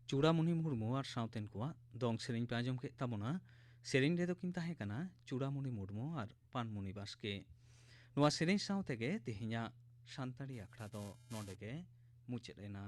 ᱪᱩᱲᱟᱢᱩᱱᱤ ᱢᱩᱨᱢᱩ ᱟᱨ ᱥᱟᱶᱛᱮᱱ ᱠᱚᱣᱟᱜ ᱫᱚᱝ ᱥᱮᱨᱮᱧ ᱯᱮ ᱟᱸᱡᱚᱢ ᱠᱮᱫ ᱛᱟᱵᱚᱱᱟ᱾ ᱥᱮᱨᱮᱧ ᱨᱮᱫᱚ ᱠᱤᱱ ᱛᱟᱦᱮᱸ ᱠᱟᱱᱟ ᱪᱩᱲᱟᱢᱩᱱᱤ ᱢᱩᱨᱢᱩ ᱟᱨ ᱯᱟᱱᱢᱩᱱᱤ ᱵᱟᱥᱠᱮ᱾ ᱱᱚᱣᱟ ᱥᱮᱨᱮᱧ ᱥᱟᱶ ᱛᱮᱜᱮ ᱛᱮᱦᱮᱧᱟᱜ ᱥᱟᱱᱛᱟᱲᱤ ᱟᱠᱷᱲᱟ ᱫᱚ ᱱᱚᱰᱮ ᱜᱮ ᱢᱩᱪᱟᱹᱫ ᱮᱱᱟ᱾